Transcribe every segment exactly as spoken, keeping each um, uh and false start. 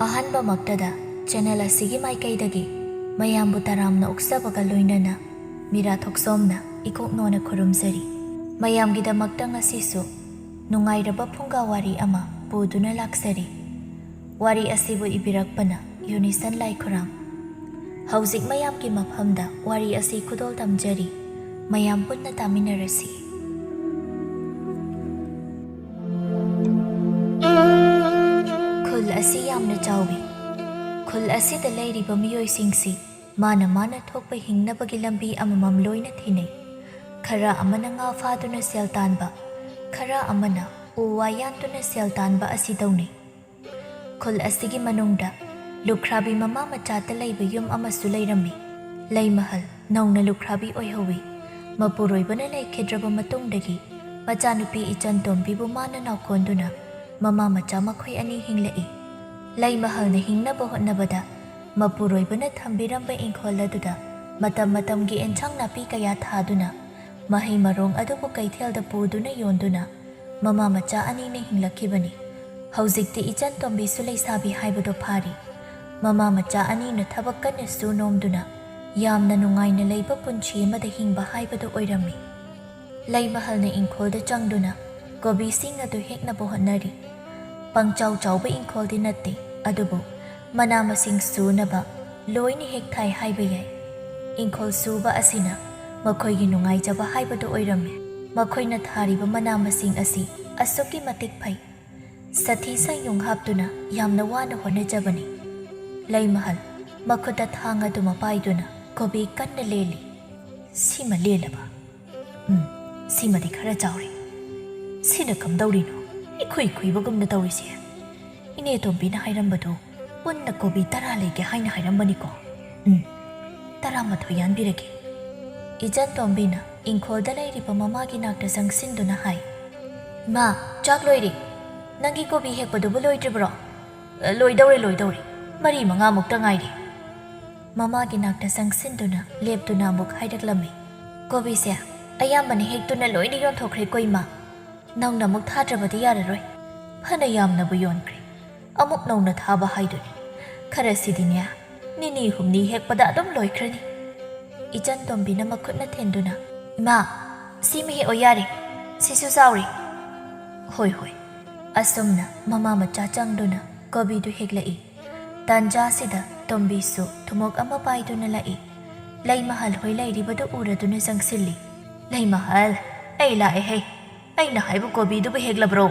ꯑꯍꯥꯟꯕꯃꯛꯇꯗ channel ꯑꯁꯤꯒꯤ ꯃꯥꯏꯀꯩꯗꯒꯤ ꯃꯌꯥꯝꯕꯨ ꯇꯔꯥꯝꯅ ꯑꯣꯛꯆꯕꯒ ꯂꯣꯏꯅꯅ ꯃꯤꯔꯥ ꯊꯣꯛꯆꯣꯝꯅ ꯏꯀꯣꯛꯅꯣꯅ ꯈꯨꯔꯨꯝꯖꯔꯤ꯫ ꯃꯌꯥꯝꯒꯤꯗꯃꯛꯇ ꯉꯁꯤꯁꯨ ꯅꯨꯡꯉꯥꯏꯔꯕ ꯐꯨꯡꯒꯥ ꯋꯥꯔꯤ ꯑꯃ ꯄꯨꯗꯨꯅ ꯂꯥꯛꯆꯔꯤ꯫ ꯋꯥꯔꯤ ꯑꯁꯤꯕꯨ ꯏꯕꯤꯔꯛꯄꯅ ꯌꯨꯅꯤꯁꯟ ꯂꯥꯏꯈꯨꯔꯥꯝ꯫ ꯍꯧꯖꯤꯛ ꯃꯌꯥꯝꯒꯤ ꯃꯐꯝꯗ ꯋꯥꯔꯤ ꯑꯁꯤ ꯈꯨꯗꯣꯜ ꯇꯝꯖꯔꯤ꯫ ꯃꯌꯥꯝ ꯄꯨꯟꯅ ꯇꯥꯃꯤꯟꯅꯔꯁꯤ꯫ ꯈꯨꯜ ꯑꯁꯤ ꯌꯥꯝꯅ ꯆꯥꯎꯏ꯫ ꯈꯨꯜ ꯑꯁꯤꯗ ꯂꯩꯔꯤꯕ ꯃꯤꯑꯣꯏꯁꯤꯡꯁꯤ ꯃꯥꯅ ꯃꯥꯅ ꯊꯣꯛꯄ ꯍꯤꯡꯅꯕꯒꯤ ꯂꯝꯕꯤ ꯑꯃꯃꯝ ꯂꯣꯏꯅ ꯊꯤꯅꯩ꯫ ꯈꯔ ꯑꯃꯅ ꯉꯥ ꯐꯥꯗꯨꯅ ꯁꯦꯜ ꯇꯥꯟꯕ, ꯈꯔ ꯑꯃꯅ ꯎ ꯋꯥ ꯌꯥꯟꯗꯨꯅ ꯁꯦꯜ ꯇꯥꯟꯕ ꯑꯁꯤ ꯇꯧꯅꯩ꯫ ꯈꯨꯜ ꯑꯁꯤꯒꯤ ꯃꯅꯨꯡꯗ ꯂꯨꯈ꯭ꯔꯥꯕꯤ ꯃꯃꯥ ꯃꯆꯥꯇ ꯂꯩꯕ ꯌꯨꯝ ꯑꯃꯁꯨ ꯂꯩꯔꯝꯃꯤ꯫ ꯂꯩꯃꯍꯜ ꯅꯧꯅ ꯂꯨꯈ꯭ꯔꯥꯕꯤ ꯑꯣꯏꯍꯧꯏ꯫ ꯃꯄꯨꯔꯣꯏꯕꯅ ꯂꯩꯈꯤꯗ꯭ꯔꯕ ꯃꯇꯨꯡꯗꯒꯤ ꯃꯆꯥꯅꯨꯄꯤ ꯏꯆꯟ ꯇꯣꯝꯕꯤꯕꯨ ꯃꯥꯅ ꯅꯥꯎꯀꯣꯟꯗꯨꯅ ꯃꯃꯥ ꯃꯆꯥ ꯃꯈꯣꯏ ꯑꯅꯤ ꯍꯤꯡꯂꯛꯏ꯫ ꯂꯩꯃꯍꯜꯅ ꯍꯤꯡꯅꯕ ꯍꯣꯠꯅꯕꯗ ꯃꯄꯨꯔꯣꯏꯕꯅ ꯊꯝꯕꯤꯔꯝꯕ ꯏꯪꯈꯣꯜ ꯑꯗꯨꯗ ꯃꯇꯝ ꯃꯇꯝꯒꯤ ꯑꯦꯟꯁꯥꯡ ꯅꯥꯄꯤ ꯀꯌꯥ ꯊꯥꯗꯨꯅ ꯃꯍꯩ ꯃꯔꯣꯡ ꯑꯗꯨꯕꯨ ꯀꯩꯊꯦꯜꯗ ꯄꯨꯗꯨꯅ ꯌꯣꯟꯗꯨꯅ ꯃꯃꯥ ꯃꯆꯥ ꯑꯅꯤꯅ ꯍꯤꯡꯂꯛꯈꯤꯕꯅꯤ꯫ ꯍꯧꯖꯤꯛꯇꯤ ꯏꯆꯟ ꯇꯣꯝꯕꯤꯁꯨ ꯂꯩꯁꯥꯕꯤ ꯍꯥꯏꯕꯗꯣ ꯐꯥꯔꯤ꯫ ꯃꯃꯥ ꯃꯆꯥ ꯑꯅꯤꯅ ꯊꯕꯛ ꯀꯟꯅ ꯁꯨ ꯅꯣꯝꯗꯨꯅ ꯌꯥꯝꯅ ꯅꯨꯡꯉꯥꯏꯅ ꯂꯩꯕ ꯄꯨꯟꯁꯤ ꯑꯃꯗ ꯍꯤꯡꯕ ꯍꯥꯏꯕꯗꯨ ꯑꯣꯏꯔꯝꯃꯤ꯫ ꯂꯩꯃꯍꯜꯅ ꯏꯪꯈꯣꯜꯗ ꯆꯪꯗꯨꯅ ꯀꯣꯕꯤꯁꯤꯡ ꯑꯗꯨ ꯍꯦꯛꯅꯕ ꯍꯣꯠꯅꯔꯤ꯫ ꯄꯪꯆꯥꯎ ꯆꯥꯎꯕ ꯏꯪꯈꯣꯜꯗꯤ ꯅꯠꯇꯦ, ꯑꯗꯨꯕꯨ ꯃꯅꯥ ꯃꯁꯤꯡ ꯁꯨꯅꯕ ꯂꯣꯏꯅ ꯍꯦꯛ ꯊꯥꯏ ꯍꯥꯏꯕ ꯌꯥꯏ꯫ ꯏꯪꯈꯣꯜ ꯁꯨꯕ ꯑꯁꯤꯅ ꯃꯈꯣꯏꯒꯤ ꯅꯨꯡꯉꯥꯏꯖꯕ ꯍꯥꯏꯕꯗꯨ ꯑꯣꯏꯔꯝꯃꯤ꯫ ꯃꯈꯣꯏꯅ ꯊꯥꯔꯤꯕ ꯃꯅꯥ ꯃꯁꯤꯡ ꯑꯁꯤ ꯑꯁꯨꯛꯀꯤ ꯃꯇꯤꯛ ꯐꯩ꯫ ꯁꯥꯊꯤ ꯁꯟꯌꯨꯡ ꯍꯥꯞꯇꯨꯅ ꯌꯥꯝꯅ ꯋꯥꯅ ꯍꯣꯠꯅꯖꯕꯅꯤ꯫ ꯂꯩꯃꯍꯜ ꯃꯈꯨꯠꯇ ꯊꯥꯡ ꯑꯗꯨꯃ ꯄꯥꯏꯗꯨꯅ ꯀꯣꯕꯤ ꯀꯟꯅ ꯂꯦꯜꯂꯤ꯫ ꯁꯤꯃ ꯂꯦꯜꯂꯕ? ꯎꯝ, ꯁꯤꯃꯗꯤ ꯈꯔ ꯆꯥꯎꯔꯦ꯫ ꯁꯤꯅ ꯀꯝꯗꯧꯔꯤꯅꯣ? ꯏꯈꯨꯏ ꯈꯨꯏꯕꯒꯨꯝꯅ ꯇꯧꯔꯤꯁꯦ꯫ ꯏꯅꯦ ꯇꯣꯝꯕꯤꯅ ꯍꯥꯏꯔꯝꯕꯗꯨ ꯄꯨꯟꯅ ꯀꯣꯕꯤ ꯇꯔꯥ ꯂꯩꯒꯦ ꯍꯥꯏꯅ ꯍꯥꯏꯔꯝꯕꯅꯤꯀꯣ꯫ ꯎꯝ, ꯇꯔꯥꯃꯥꯊꯣꯏ ꯌꯥꯟꯕꯤꯔꯒꯦ꯫ ꯏꯆꯟ ꯇꯣꯝꯕꯤꯅ ꯏꯪꯈꯣꯜꯗ ꯂꯩꯔꯤꯕ ꯃꯃꯥꯒꯤ ꯅꯥꯛꯇ ꯆꯪꯁꯤꯟꯗꯨꯅ ꯍꯥꯏ, "ꯏꯃꯥ, ꯆꯥꯛ ꯂꯣꯏꯔꯦ꯫ ꯅꯪꯒꯤ ꯀꯣꯕꯤ ꯍꯦꯛꯄꯗꯨꯕꯨ ꯂꯣꯏꯗ꯭ꯔꯤꯕ꯭ꯔꯣ?" "ꯂꯣꯏꯗꯧꯔꯦ, ꯂꯣꯏꯗꯧꯔꯦ꯫ ꯃꯔꯤ ꯃꯉꯥꯃꯨꯛꯇ ꯉꯥꯏꯔꯦ꯫" ꯃꯃꯥꯒꯤ ꯅꯥꯛꯇ ꯆꯪꯁꯤꯟꯗꯨꯅ ꯂꯦꯞꯇꯨꯅ ꯑꯃꯨꯛ ꯍꯥꯏꯔꯛꯂꯝꯃꯤ, "ꯀꯣꯕꯤꯁꯦ ꯑꯌꯥꯝꯕꯅ ꯍꯦꯛꯇꯨꯅ ꯂꯣꯏꯅ ꯌꯣꯟꯊꯣꯛꯈ꯭ꯔꯦꯀꯣ ꯏꯃꯥ꯫ ꯅꯧꯅ ꯑꯃꯨꯛ ꯊꯥꯗ꯭ꯔꯕꯗꯤ ꯌꯥꯔꯔꯣꯏ꯫ ꯐꯅ ꯌꯥꯝꯅꯕꯨ ꯌꯣꯟꯈ꯭ꯔꯦ, ꯑꯃꯨꯛ ꯅꯧꯅ ꯊꯥꯕ ꯍꯥꯏꯗꯨꯅꯤ꯫ ꯈꯔꯁꯤꯗꯤꯅꯦ, ꯅꯤꯅꯤ ꯍꯨꯝꯅꯤ ꯍꯦꯛꯄꯗ ꯑꯗꯨꯝ ꯂꯣꯏꯈ꯭ꯔꯅꯤ꯫ ꯏꯆꯟ ꯇꯣꯝꯕꯤꯅ ꯃꯈꯨꯠꯅ ꯊꯦꯟꯗꯨꯅ, "ꯏꯃꯥ, ꯁꯤꯃ ꯍꯦꯛꯑꯣ ꯌꯥꯔꯦ, ꯁꯤꯁꯨ ꯆꯥꯎꯔꯦ"꯫ "ꯍꯣꯏ, ꯍꯣꯏ"꯫ ꯑꯁꯨꯝꯅ ꯃꯃꯥ ꯃꯆꯥ ꯆꯪꯗꯨꯅ ꯀꯣꯕꯤꯗꯨ ꯍꯦꯛꯂꯛꯏ꯫ ꯇꯥꯟꯖꯥꯁꯤꯗ ꯇꯣꯝꯕꯤꯁꯨ ꯊꯨꯃꯣꯛ ꯑꯃ ꯄꯥꯏꯗꯨꯅ ꯂꯥꯛꯏ꯫ ꯂꯩꯃꯍꯜ ꯍꯣꯏ ꯂꯩꯔꯤꯕꯗꯨ ꯎꯔꯗꯨꯅ ꯆꯪꯁꯤꯜꯂꯤ꯫ "ꯂꯩꯃꯍꯜ, ꯑꯩ ꯂꯥꯛꯑꯦꯍꯦ꯫ ꯑꯩꯅ ꯍꯥꯏꯕ ꯀꯣꯕꯤꯗꯨꯕꯨ ꯍꯦꯛꯂꯕ꯭ꯔꯣ?"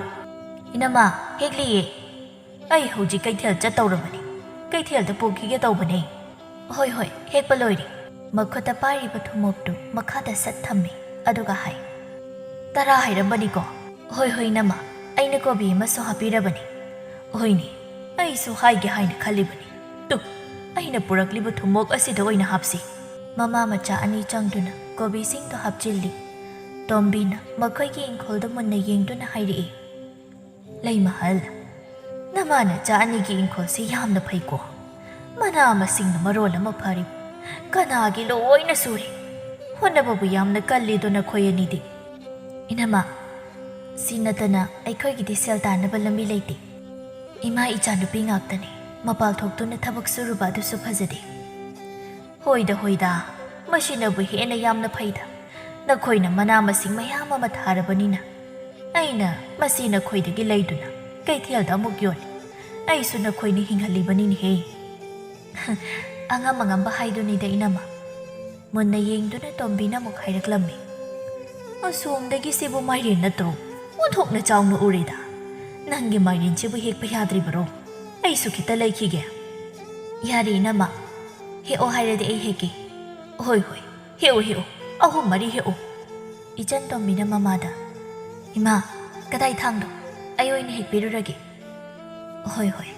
"ꯏꯅꯝꯃ, ꯍꯦꯛꯂꯤꯌꯦ꯫ ꯑꯩ ꯍꯧꯖꯤꯛ ꯀꯩꯊꯦꯜ ꯆꯠꯇꯧꯔꯕꯅꯤ꯫ ꯀꯩꯊꯦꯜꯗ ꯄꯨꯈꯤꯒꯦ ꯇꯧꯕꯅꯦ"꯫ "ꯍꯣꯏ, ꯍꯣꯏ, ꯍꯦꯛꯄ ꯂꯣꯏꯔꯦ"꯫ ꯃꯈꯨꯠꯇ ꯄꯥꯏꯔꯤꯕ ꯊꯨꯃꯣꯛꯇꯨ ꯃꯈꯥꯗ ꯁꯠ ꯊꯝꯃꯤ, ꯑꯗꯨꯒ ꯍꯥꯏ, "ꯇꯔꯥ ꯍꯥꯏꯔꯝꯕꯅꯤꯀꯣ"꯫ "ꯍꯣꯏ, ꯍꯣꯏ, ꯏꯅꯝꯃ, ꯑꯩꯅ ꯀꯣꯕꯤ ꯑꯃꯁꯨ ꯍꯥꯞꯄꯤꯔꯕꯅꯤ"꯫ "ꯍꯣꯏꯅꯦ, ꯑꯩꯁꯨ ꯍꯥꯏꯒꯦ ꯍꯥꯏꯅ ꯈꯜꯂꯤꯕꯅꯤ꯫ ꯇꯨ, ꯑꯩꯅ ꯄꯨꯔꯛꯂꯤꯕ ꯊꯨꯃꯣꯛ ꯑꯁꯤꯗ ꯑꯣꯏꯅ ꯍꯥꯞꯁꯤ"꯫ ꯃꯃꯥ ꯃꯆꯥ ꯑꯅꯤ ꯆꯪꯗꯨꯅ ꯀꯣꯕꯤꯁꯤꯡꯗꯨ ꯍꯥꯞꯆꯤꯜꯂꯤ꯫ ꯇꯣꯝꯕꯤꯅ ꯃꯈꯣꯏꯒꯤ ꯏꯪꯈꯣꯜꯗꯨ ꯃꯨꯟꯅ ꯌꯦꯡꯗꯨꯅ ꯍꯥꯏꯔꯛꯏ, "ꯂꯩꯃꯍꯜ, ꯅꯃꯥ ꯅꯆꯥ ꯑꯅꯤꯒꯤ ꯏꯪꯈꯣꯜꯁꯤ ꯌꯥꯝꯅ ꯐꯩꯀꯣ꯫ ꯃꯅꯥ ꯃꯁꯤꯡꯅ ꯃꯔꯣꯜ ꯑꯃ ꯐꯔꯤ꯫ ꯀꯅꯥꯒꯤ ꯂꯣꯏꯅ ꯁꯨꯔꯤ꯫ ꯍꯣꯠꯅꯕꯕꯨ ꯌꯥꯝꯅ ꯀꯜꯂꯤꯗꯣ ꯅꯈꯣꯏ ꯑꯅꯤꯗꯤ"꯫ "ꯏꯅꯝꯃ, ꯁꯤ ꯅꯠꯇꯅ ꯑꯩꯈꯣꯏꯒꯤꯗꯤ ꯁꯦꯜ ꯇꯥꯟꯅꯕ ꯂꯝꯕꯤ ꯂꯩꯇꯦ꯫ ꯏꯃꯥ ꯏꯆꯥ ꯅꯨꯄꯤ ꯉꯥꯛꯇꯅꯤ꯫ ꯃꯄꯥꯜ ꯊꯣꯛꯇꯨꯅ ꯊꯕꯛ ꯁꯨꯔꯨꯕ ꯑꯗꯨꯁꯨ ꯐꯖꯗꯦ"꯫ "ꯍꯣꯏꯗ, ꯍꯣꯏꯗ, ꯃꯁꯤꯅꯕꯨ ꯍꯦꯟꯅ ꯌꯥꯝꯅ ꯐꯩꯗ꯫ ꯅꯈꯣꯏꯅ ꯃꯅꯥ ꯃꯁꯤꯡ ꯃꯌꯥꯝ ꯑꯃ ꯊꯥꯔꯕꯅꯤꯅ꯫ ꯑꯩꯅ ꯃꯁꯤ ꯅꯈꯣꯏꯗꯒꯤ ꯂꯩꯗꯨꯅ ꯀꯩꯊꯦꯜꯗ ꯑꯃꯨꯛ ꯌꯣꯜꯂꯤ꯫ ꯑꯩꯁꯨ ꯅꯈꯣꯏꯅ ꯍꯤꯡꯍꯜꯂꯤꯕꯅꯤꯅꯦꯍꯦ"꯫ "ꯑꯉꯝ ꯑꯉꯝꯕ ꯍꯥꯏꯗꯨꯅꯤꯗ, ꯏꯅꯝꯃ"꯫ ꯃꯨꯟꯅ ꯌꯦꯡꯗꯨꯅ ꯇꯣꯝꯕꯤꯅ ꯑꯃꯨꯛ ꯍꯥꯏꯔꯛꯂꯝꯃꯤ, "ꯑꯁꯣꯝꯗꯒꯤ ꯁꯤꯕꯨ ꯃꯥꯏꯔꯦꯟ ꯅꯠꯇ꯭ꯔꯣ? ꯑꯣꯟꯊꯣꯛꯅ ꯆꯥꯎꯅ ꯎꯔꯦꯗ꯫ ꯅꯪꯒꯤ ꯃꯥꯏꯔꯦꯟꯁꯤꯕꯨ ꯍꯦꯛꯄ ꯌꯥꯗ꯭ꯔꯤꯕꯔꯣ? ꯑꯩꯁꯨ ꯈꯤꯇ ꯂꯩꯈꯤꯒꯦ"꯫ "ꯌꯥꯔꯦ, ꯏꯅꯝꯃ꯫ ꯍꯦꯛꯑꯣ ꯍꯥꯏꯔꯗꯤ ꯑꯩ ꯍꯦꯛꯀꯦ"꯫ "ꯍꯣꯏ, ꯍꯣꯏ, ꯍꯦꯛꯑꯣ, ꯍꯦꯛꯑꯣ꯫ ꯑꯍꯨꯝ ꯃꯔꯤ ꯍꯦꯛꯑꯣ"꯫ ꯏꯆꯟ ꯇꯣꯝꯕꯤꯅ ꯃꯃꯥꯗ, "ꯏꯃꯥ, ꯀꯗꯥꯏ ꯊꯥꯡꯗꯣ? ꯑꯩ ꯑꯣꯏꯅ ꯍꯦꯛꯄꯤꯔꯨꯔꯒꯦ"꯫ "ꯍꯣꯏ, ꯍꯣꯏ"꯫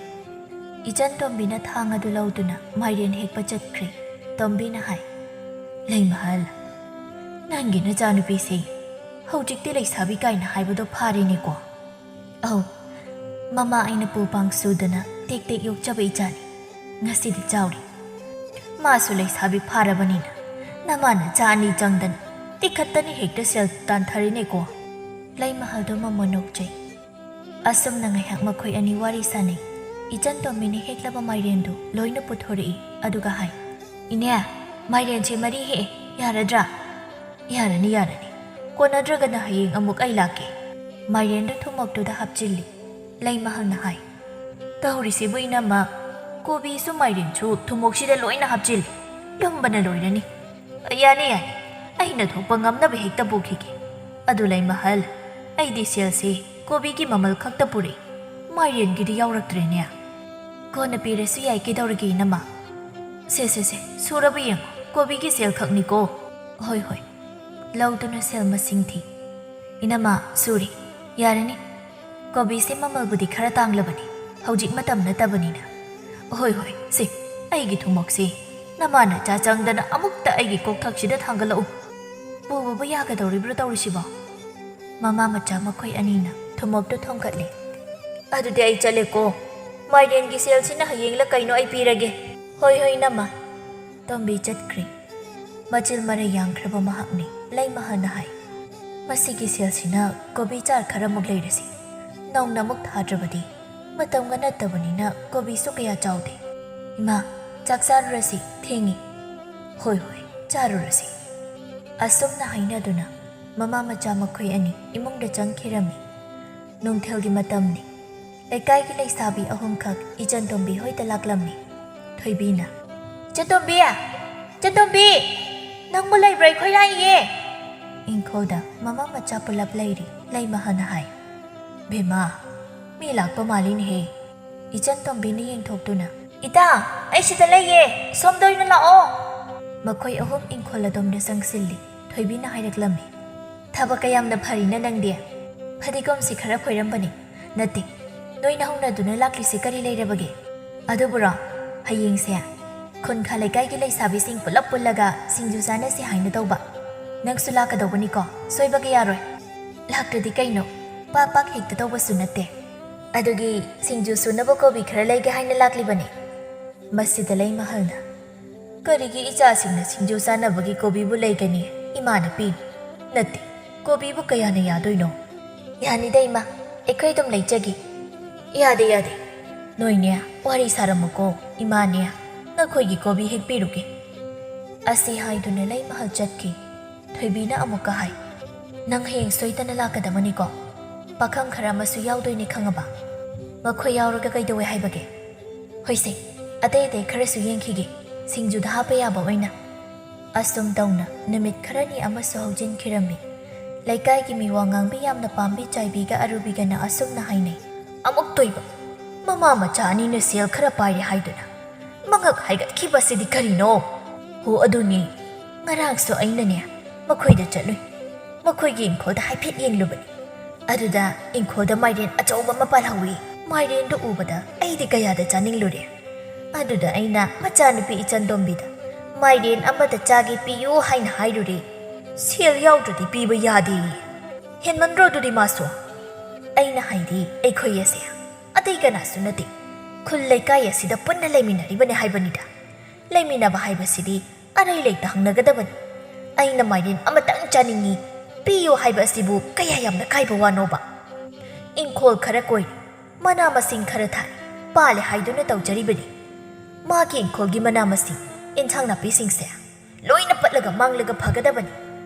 ꯏꯆꯟ ꯇꯣꯝꯕꯤꯅ ꯊꯥꯡ ꯑꯗꯨ ꯂꯧꯗꯨꯅ ꯃꯥꯏꯔꯦꯟ ꯍꯦꯛꯄ ꯆꯠꯈ꯭ꯔꯦ꯫ ꯇꯣꯝꯕꯤꯅ ꯍꯥꯏ, "ꯂꯩꯃꯍꯜ, ꯅꯪꯒꯤ ꯅꯆꯥꯅꯨꯄꯤꯁꯦ ꯍꯧꯖꯤꯛꯇꯤ ꯂꯩꯁꯥꯕꯤ ꯀꯥꯏꯅ ꯍꯥꯏꯕꯗꯣ ꯐꯥꯔꯦꯅꯦꯀꯣ"꯫ "ꯑꯧ, ꯃꯃꯥ ꯑꯩꯅ ꯄꯨ ꯄꯥꯡ ꯁꯨꯗꯅ ꯇꯦꯛ ꯇꯦꯛ ꯌꯣꯛꯆꯕ ꯏꯆꯥꯅꯤ꯫ ꯉꯁꯤꯗꯤ ꯆꯥꯎꯔꯤ꯫ ꯃꯥꯁꯨ ꯂꯩꯁꯥꯕꯤ ꯐꯥꯔꯕꯅꯤꯅ ꯅꯃꯥ ꯅꯆꯥ ꯑꯅꯤ ꯆꯪꯗꯅ ꯇꯤꯈꯠꯇꯅ ꯍꯦꯛꯇ ꯁꯦꯜ ꯇꯥꯟꯊꯔꯤꯅꯦꯀꯣ"꯫ ꯂꯩꯃꯍꯜꯗꯣ ꯃꯃꯣꯟ ꯅꯣꯛꯆꯩ꯫ ꯑꯁꯨꯝꯅ ꯉꯥꯏꯍꯥꯛ ꯃꯈꯣꯏ ꯑꯅꯤ ꯋꯥꯔꯤ ꯁꯥꯅꯩ꯫ ꯏꯆꯟ ꯇꯣꯝꯕꯤꯅ ꯍꯦꯛꯂꯕ ꯃꯥꯏꯔꯦꯟꯗꯨ ꯂꯣꯏꯅ ꯄꯨꯊꯣꯔꯛꯏ, ꯑꯗꯨꯒ ꯍꯥꯏ, "ꯏꯅꯦ, ꯃꯥꯏꯔꯦꯟꯁꯦ ꯃꯔꯤ ꯍꯦꯛꯑꯦ, ꯌꯥꯔꯗ꯭ꯔꯥ?" "ꯌꯥꯔꯅꯤ, ꯌꯥꯔꯅꯤ꯫ ꯀꯣꯟꯅꯗ꯭ꯔꯒꯅ ꯍꯌꯦꯡ ꯑꯃꯨꯛ ꯑꯩ ꯂꯥꯛꯀꯦ꯫" ꯃꯥꯏꯔꯦꯟꯗꯨ ꯊꯨꯝꯃꯣꯛꯇꯨꯗ ꯍꯥꯞꯆꯤꯜꯂꯤ꯫ ꯂꯩꯃꯍꯜꯅ ꯍꯥꯏ, "ꯇꯧꯔꯤꯁꯤꯕꯨ ꯏꯅꯝꯃ, ꯀꯣꯕꯤꯁꯨ ꯃꯥꯏꯔꯦꯟꯁꯨ ꯊꯨꯝꯃꯣꯛꯁꯤꯗ ꯂꯣꯏꯅ ꯍꯥꯞꯆꯤꯜꯂꯤ꯫ ꯂꯨꯝꯕꯅ ꯂꯣꯏꯔꯅꯤ꯫" "ꯌꯥꯅꯤ, ꯌꯥꯅꯤ꯫ ꯑꯩꯅ ꯊꯣꯛꯄ ꯉꯝꯅꯕ ꯍꯦꯛꯇ ꯄꯨꯈꯤꯒꯦ꯫ ꯑꯗꯨ ꯂꯩꯃꯍꯜ, ꯑꯩꯗꯤ ꯁꯦꯜꯁꯦ ꯀꯣꯕꯤꯒꯤ ꯃꯃꯜ ꯈꯛꯇ ꯄꯨꯔꯛꯏ꯫ ꯃꯥꯏꯔꯦꯟꯒꯤꯗꯤ ꯌꯥꯎꯔꯛꯇ꯭ꯔꯦꯅꯦ꯫" "ꯀꯣꯟꯅ ꯄꯤꯔꯁꯨ ꯌꯥꯏ, ꯀꯩꯗꯧꯔꯒꯦ ꯏꯅꯝꯃ?" "ꯁꯦ, ꯁꯦ, ꯁꯦ, ꯁꯨꯔꯕ ꯌꯦꯡꯉꯣ, ꯀꯣꯕꯤꯒꯤ ꯁꯦꯜ ꯈꯛꯅꯤꯀꯣ꯫" "ꯍꯣꯏ, ꯍꯣꯏ꯫" ꯂꯧꯗꯨꯅ ꯁꯦꯜ ꯃꯁꯤꯡ ꯊꯤ꯫ "ꯏꯅꯝꯃ, ꯁꯨꯔꯦ꯫ ꯌꯥꯔꯅꯤ꯫ ꯀꯣꯕꯤꯁꯦ ꯃꯃꯜꯕꯨꯗꯤ ꯈꯔ ꯇꯥꯡꯂꯕꯅꯤ, ꯍꯧꯖꯤꯛ ꯃꯇꯝ ꯅꯠꯇꯕꯅꯤꯅ꯫" "ꯍꯣꯏ, ꯍꯣꯏ, ꯁꯦ, ꯑꯩꯒꯤ ꯊꯨꯝꯃꯣꯛꯁꯦ ꯅꯃꯥ ꯅꯆꯥ ꯆꯪꯗꯅ ꯑꯃꯨꯛꯇ ꯑꯩꯒꯤ ꯀꯣꯛꯊꯛꯁꯤꯗ ꯊꯥꯡꯒꯠꯂꯛꯎ꯫ ꯄꯨꯕꯕꯨ ꯌꯥꯒꯗꯧꯔꯤꯕ꯭ꯔꯣ ꯇꯧꯔꯤꯁꯤꯕꯣ?" ꯃꯃꯥ ꯃꯆꯥ ꯃꯈꯣꯏ ꯑꯅꯤꯅ ꯊꯨꯝꯃꯣꯛꯇꯨ ꯊꯣꯡꯒꯠꯂꯦ꯫ "ꯑꯗꯨꯗꯤ ꯑꯩ ꯆꯠꯂꯦꯀꯣ꯫ ꯃꯥꯏꯔꯦꯟꯒꯤ ꯁꯦꯜꯁꯤꯅ ꯍꯌꯦꯡꯂ ꯀꯩꯅꯣ ꯑꯩ ꯄꯤꯔꯒꯦ꯫" "ꯍꯣꯏ, ꯍꯣꯏ, ꯏꯅꯝꯃ꯫" ꯇꯣꯝꯕꯤ ꯆꯠꯈ꯭ꯔꯦ꯫ ꯃꯆꯤꯜ ꯃꯔꯩ ꯌꯥꯡꯈ꯭ꯔꯕ ꯃꯍꯥꯛꯅꯤ꯫ ꯂꯩꯃꯍꯜꯅ ꯍꯥꯏ, "ꯃꯁꯤꯒꯤ ꯁꯦꯜꯁꯤꯅ ꯀꯣꯕꯤ ꯆꯥꯔ ꯈꯔꯃꯨꯛ ꯂꯩꯔꯁꯤ꯫ ꯅꯧꯅ ꯑꯃꯨꯛ ꯊꯥꯗ꯭ꯔꯕꯗꯤ ꯃꯇꯝꯒ ꯅꯠꯇꯕꯅꯤꯅ ꯀꯣꯕꯤꯁꯨ ꯀꯌꯥ ꯆꯥꯎꯗꯦ꯫ ꯏꯃꯥ, ꯆꯥꯛ ꯆꯥꯔꯨꯔꯁꯤ, ꯊꯦꯡꯉꯤ꯫" "ꯍꯣꯏ, ꯍꯣꯏ, ꯆꯥꯔꯨꯔꯁꯤ꯫" ꯑꯁꯨꯝꯅ ꯍꯥꯏꯅꯗꯨꯅ ꯃꯃꯥ ꯃꯆꯥ ꯃꯈꯣꯏ ꯑꯅꯤ ꯏꯃꯨꯡꯗ ꯆꯪꯈꯤꯔꯝꯃꯤ꯫ ꯅꯨꯡꯊꯤꯜꯒꯤ ꯃꯇꯝꯅꯤ꯫ ꯂꯩꯀꯥꯏꯒꯤ ꯂꯩꯁꯥꯕꯤ ꯑꯍꯨꯝꯈꯛ ꯏꯆꯟꯇꯣꯝꯕꯤ ꯍꯣꯏꯗ ꯂꯥꯛꯂꯝꯃꯤ꯫ ꯊꯣꯏꯕꯤꯅ, "ꯆꯟꯇꯣꯝꯕꯤ! ꯆꯟꯇꯣꯝꯕꯤ! ꯅꯪꯕꯨ ꯂꯩꯕ꯭ꯔꯥ? ꯑꯩꯈꯣꯏ ꯂꯥꯛꯏꯌꯦ!" ꯏꯪꯈꯣꯜꯗ ꯃꯃꯥ ꯃꯆꯥ ꯄꯨꯂꯞ ꯂꯩꯔꯤ꯫ ꯂꯩꯃꯍꯜꯅ ꯍꯥꯏ, "ꯕꯦꯝꯃ, ꯃꯤ ꯂꯥꯛꯄ ꯃꯥꯜꯂꯤꯅꯦꯍꯦ!" ꯏꯆꯟꯇꯣꯝꯕꯤꯅ ꯌꯦꯡꯊꯣꯛꯇꯨꯅ, "ꯏꯇꯥ, ꯑꯩ ꯁꯤꯗ ꯂꯩꯌꯦ, ꯁꯣꯝꯗ ꯑꯣꯏꯅ ꯂꯥꯛꯑꯣ!" ꯃꯈꯣꯏ ꯑꯍꯨꯝ ꯏꯪꯈꯣꯜ ꯑꯗꯣꯝꯗ ꯆꯪꯁꯤꯜꯂꯤ꯫ ꯊꯣꯏꯕꯤꯅ ꯍꯥꯏꯔꯛꯂꯝꯃꯤ, "ꯊꯕꯛ ꯀꯌꯥꯝꯅ ꯐꯔꯤꯅ ꯅꯪꯗꯤ? ꯐꯗꯤꯒꯣꯝꯁꯤ ꯈꯔ ꯈꯣꯏꯔꯝꯕꯅꯤ꯫ ꯅꯠꯇꯦ, ꯅꯣꯏꯅ ꯍꯧꯅꯗꯨꯅ ꯂꯥꯛꯂꯤꯁꯤ ꯀꯔꯤ ꯂꯩꯔꯕꯒꯦ? ꯑꯗꯨꯕꯨꯔꯣ, ꯍꯌꯦꯡꯁꯦ ꯈꯨꯟꯈꯥ ꯂꯩꯀꯥꯏꯒꯤ ꯂꯩꯁꯥꯕꯤꯁꯤꯡ ꯄꯨꯂꯞ ꯄꯨꯜꯂꯒ ꯁꯤꯡꯖꯨ ꯆꯥꯅꯁꯤ ꯍꯥꯏꯅ ꯇꯧꯕ꯫ ꯅꯪꯁꯨ ꯂꯥꯛꯀꯗꯧꯕꯅꯤꯀꯣ, ꯁꯣꯏꯕꯒ ꯌꯥꯔꯣꯏ꯫" "ꯂꯥꯛꯇ꯭ꯔꯗꯤ ꯀꯩꯅꯣ, ꯄꯥꯛ ꯄꯥꯛ ꯍꯦꯛꯇ ꯇꯧꯕꯁꯨ ꯅꯠꯇꯦ꯫ ꯑꯗꯨꯒꯤ ꯁꯤꯡꯖꯨ ꯁꯨꯅꯕ ꯀꯣꯕꯤ ꯈꯔ ꯂꯩꯒꯦ ꯍꯥꯏꯅ ꯂꯥꯛꯂꯤꯕꯅꯤ꯫" ꯃꯁꯤꯗ ꯂꯩꯃꯍꯜꯅ, "ꯀꯔꯤꯒꯤ ꯏꯆꯥꯁꯤꯡꯅ ꯁꯤꯡꯖꯨ ꯆꯥꯅꯕꯒꯤ ꯀꯣꯕꯤꯕꯨ ꯂꯩꯒꯅꯤ? ꯏꯃꯥꯅ ꯄꯤꯅꯤ꯫ ꯅꯠꯇꯦ, ꯀꯣꯕꯤꯕꯨ ꯀꯌꯥꯅ ꯌꯥꯗꯣꯏꯅꯣ?" "ꯌꯥꯅꯤꯗ ꯏꯃꯥ, ꯑꯩꯈꯣꯏ ꯑꯗꯨꯝ ꯂꯩꯖꯒꯦ꯫" "ꯌꯥꯗꯦ, ꯌꯥꯗꯦ꯫ "ꯅꯣꯏꯅꯦ, ꯋꯥꯔꯤ ꯁꯥꯔꯝꯃꯨꯀꯣ, ꯏꯃꯥꯅꯦ, ꯅꯈꯣꯏꯒꯤ ꯀꯣꯕꯤ ꯍꯦꯛꯄꯤꯔꯨꯒꯦ"꯫ ꯑꯁꯤ ꯍꯥꯏꯗꯨꯅ ꯂꯩꯃꯍꯜ ꯆꯠꯈꯤ꯫ ꯊꯣꯏꯕꯤꯅ ꯑꯃꯨꯛꯀ ꯍꯥꯏ, "ꯅꯪ ꯍꯌꯦꯡ ꯁꯣꯏꯗꯅ ꯂꯥꯛꯀꯗꯕꯅꯤꯀꯣ? ꯄꯥꯈꯪ ꯈꯔ ꯑꯃꯁꯨ ꯌꯥꯎꯗꯣꯏꯅꯦ, ꯈꯪꯉꯕ? ꯃꯈꯣꯏ ꯌꯥꯎꯔꯒ ꯀꯩꯗꯧꯋꯦ ꯍꯥꯏꯕꯒꯦ? ꯍꯣꯏꯁꯦ, ꯑꯇꯩ ꯑꯇꯩ ꯈꯔꯁꯨ ꯌꯦꯡꯈꯤꯒꯦ, ꯁꯤꯡꯖꯨꯗ ꯍꯥꯞꯄ ꯌꯥꯕ ꯑꯣꯏꯅ"꯫ ꯑꯁꯨꯝ ꯇꯧꯅ ꯅꯨꯃꯤꯠ ꯈꯔꯅꯤ ꯑꯃꯁꯨ ꯍꯧꯖꯤꯟꯈꯤꯔꯝꯃꯤ꯫ ꯂꯩꯀꯥꯏꯒꯤ ꯃꯤ ꯋꯥ ꯉꯥꯡꯕꯤ ꯌꯥꯝꯅ ꯄꯥꯝꯕꯤ ꯆꯥꯏꯕꯤꯒ ꯑꯔꯨꯕꯤꯒꯅ ꯑꯁꯨꯝꯅ ꯍꯥꯏꯅꯩ, "ꯑꯃꯨꯛꯇꯣꯏꯕ, ꯃꯃꯥ ꯃꯆꯥ ꯑꯅꯤꯅ ꯁꯦꯜ ꯈꯔ ꯄꯥꯏꯔꯦ ꯍꯥꯏꯗꯨꯅ ꯃꯉꯛ ꯍꯥꯏꯒꯠꯈꯤꯕꯁꯤꯗꯤ ꯀꯔꯤꯅꯣ?" "ꯍꯣ, ꯑꯗꯨꯅꯤ, ꯉꯔꯥꯡꯁꯨ ꯑꯩꯅꯅꯦ, ꯃꯈꯣꯏꯗ ꯆꯠꯂꯨꯏ, ꯃꯈꯣꯏꯒꯤ ꯏꯪꯈꯣꯜꯗ ꯍꯥꯏꯐꯦꯠ ꯌꯦꯡꯂꯨꯕꯅꯤ꯫ ꯑꯗꯨꯗ ꯏꯪꯈꯣꯜꯗ ꯃꯥꯏꯔꯦꯟ ꯑꯆꯧꯕ ꯑꯃ ꯄꯥꯜꯍꯧꯋꯤ꯫ ꯃꯥꯏꯔꯦꯟꯗꯨ ꯎꯕꯗ ꯑꯩꯗꯤ ꯀꯌꯥꯗ ꯆꯥꯅꯤꯡꯂꯨꯔꯦ꯫ ꯑꯗꯨꯗ ꯑꯩꯅ ꯃꯆꯥꯅꯨꯄꯤ ꯏꯆꯟꯗꯣꯝꯕꯤꯗ, 'ꯃꯥꯏꯔꯦꯟ ꯑꯃꯗ ꯆꯥꯒꯦ ꯄꯤꯌꯨ' ꯍꯥꯏꯅ ꯍꯥꯏꯔꯨꯔꯦ꯫ 'ꯁꯦꯜ ꯌꯥꯎꯗ꯭ꯔꯗꯤ ꯄꯤꯕ ꯌꯥꯗꯦ'꯫ ꯍꯦꯟꯃꯟꯗ꯭ꯔꯣ ꯑꯗꯨꯗꯤ ꯃꯥꯁꯨ? ꯑꯩꯅ ꯍꯥꯏꯗꯤ, ꯑꯩꯈꯣꯏ ꯑꯁꯦ ꯑꯇꯩ ꯀꯅꯥꯁꯨ ꯅꯠꯇꯦ, ꯈꯨꯜ ꯂꯩꯀꯥꯏ ꯑꯁꯤꯗ ꯄꯨꯟꯅ ꯂꯩꯃꯤꯟꯅꯔꯤꯕꯅꯦ ꯍꯥꯏꯕꯅꯤꯗ꯫ ꯂꯩꯃꯤꯟꯅꯕ ꯍꯥꯏꯕꯁꯤꯗꯤ ꯑꯔꯩ ꯂꯩꯇ ꯍꯪꯅꯒꯗꯕꯅꯤ꯫ ꯑꯩꯅ ꯃꯥꯏꯔꯦꯟ ꯑꯃꯇꯪ ꯆꯥꯅꯤꯡꯏ, ꯄꯤꯌꯨ ꯍꯥꯏꯕ ꯑꯁꯤꯕꯨ ꯀꯌꯥ ꯌꯥꯝꯅ ꯀꯥꯏꯕ ꯋꯥꯅꯣꯕ? ꯏꯪꯈꯣꯜ ꯈꯔ ꯀꯣꯏꯔꯤ, ꯃꯅꯥ ꯃꯁꯤꯡ ꯈꯔ ꯊꯥꯏ, ꯄꯥꯜꯂꯦ ꯍꯥꯏꯗꯨꯅ ꯇꯧꯖꯔꯤꯕꯅꯤ꯫ ꯃꯥꯒꯤ ꯏꯪꯈꯣꯜꯒꯤ ꯃꯅꯥ ꯃꯁꯤꯡ, ꯏꯟꯁꯥꯡ ꯅꯥꯄꯤꯁꯤꯡꯁꯦ ꯂꯣꯏꯅ ꯄꯠꯂꯒ ꯃꯥꯡꯂꯒ ꯐꯒꯗꯕꯅꯤ"꯫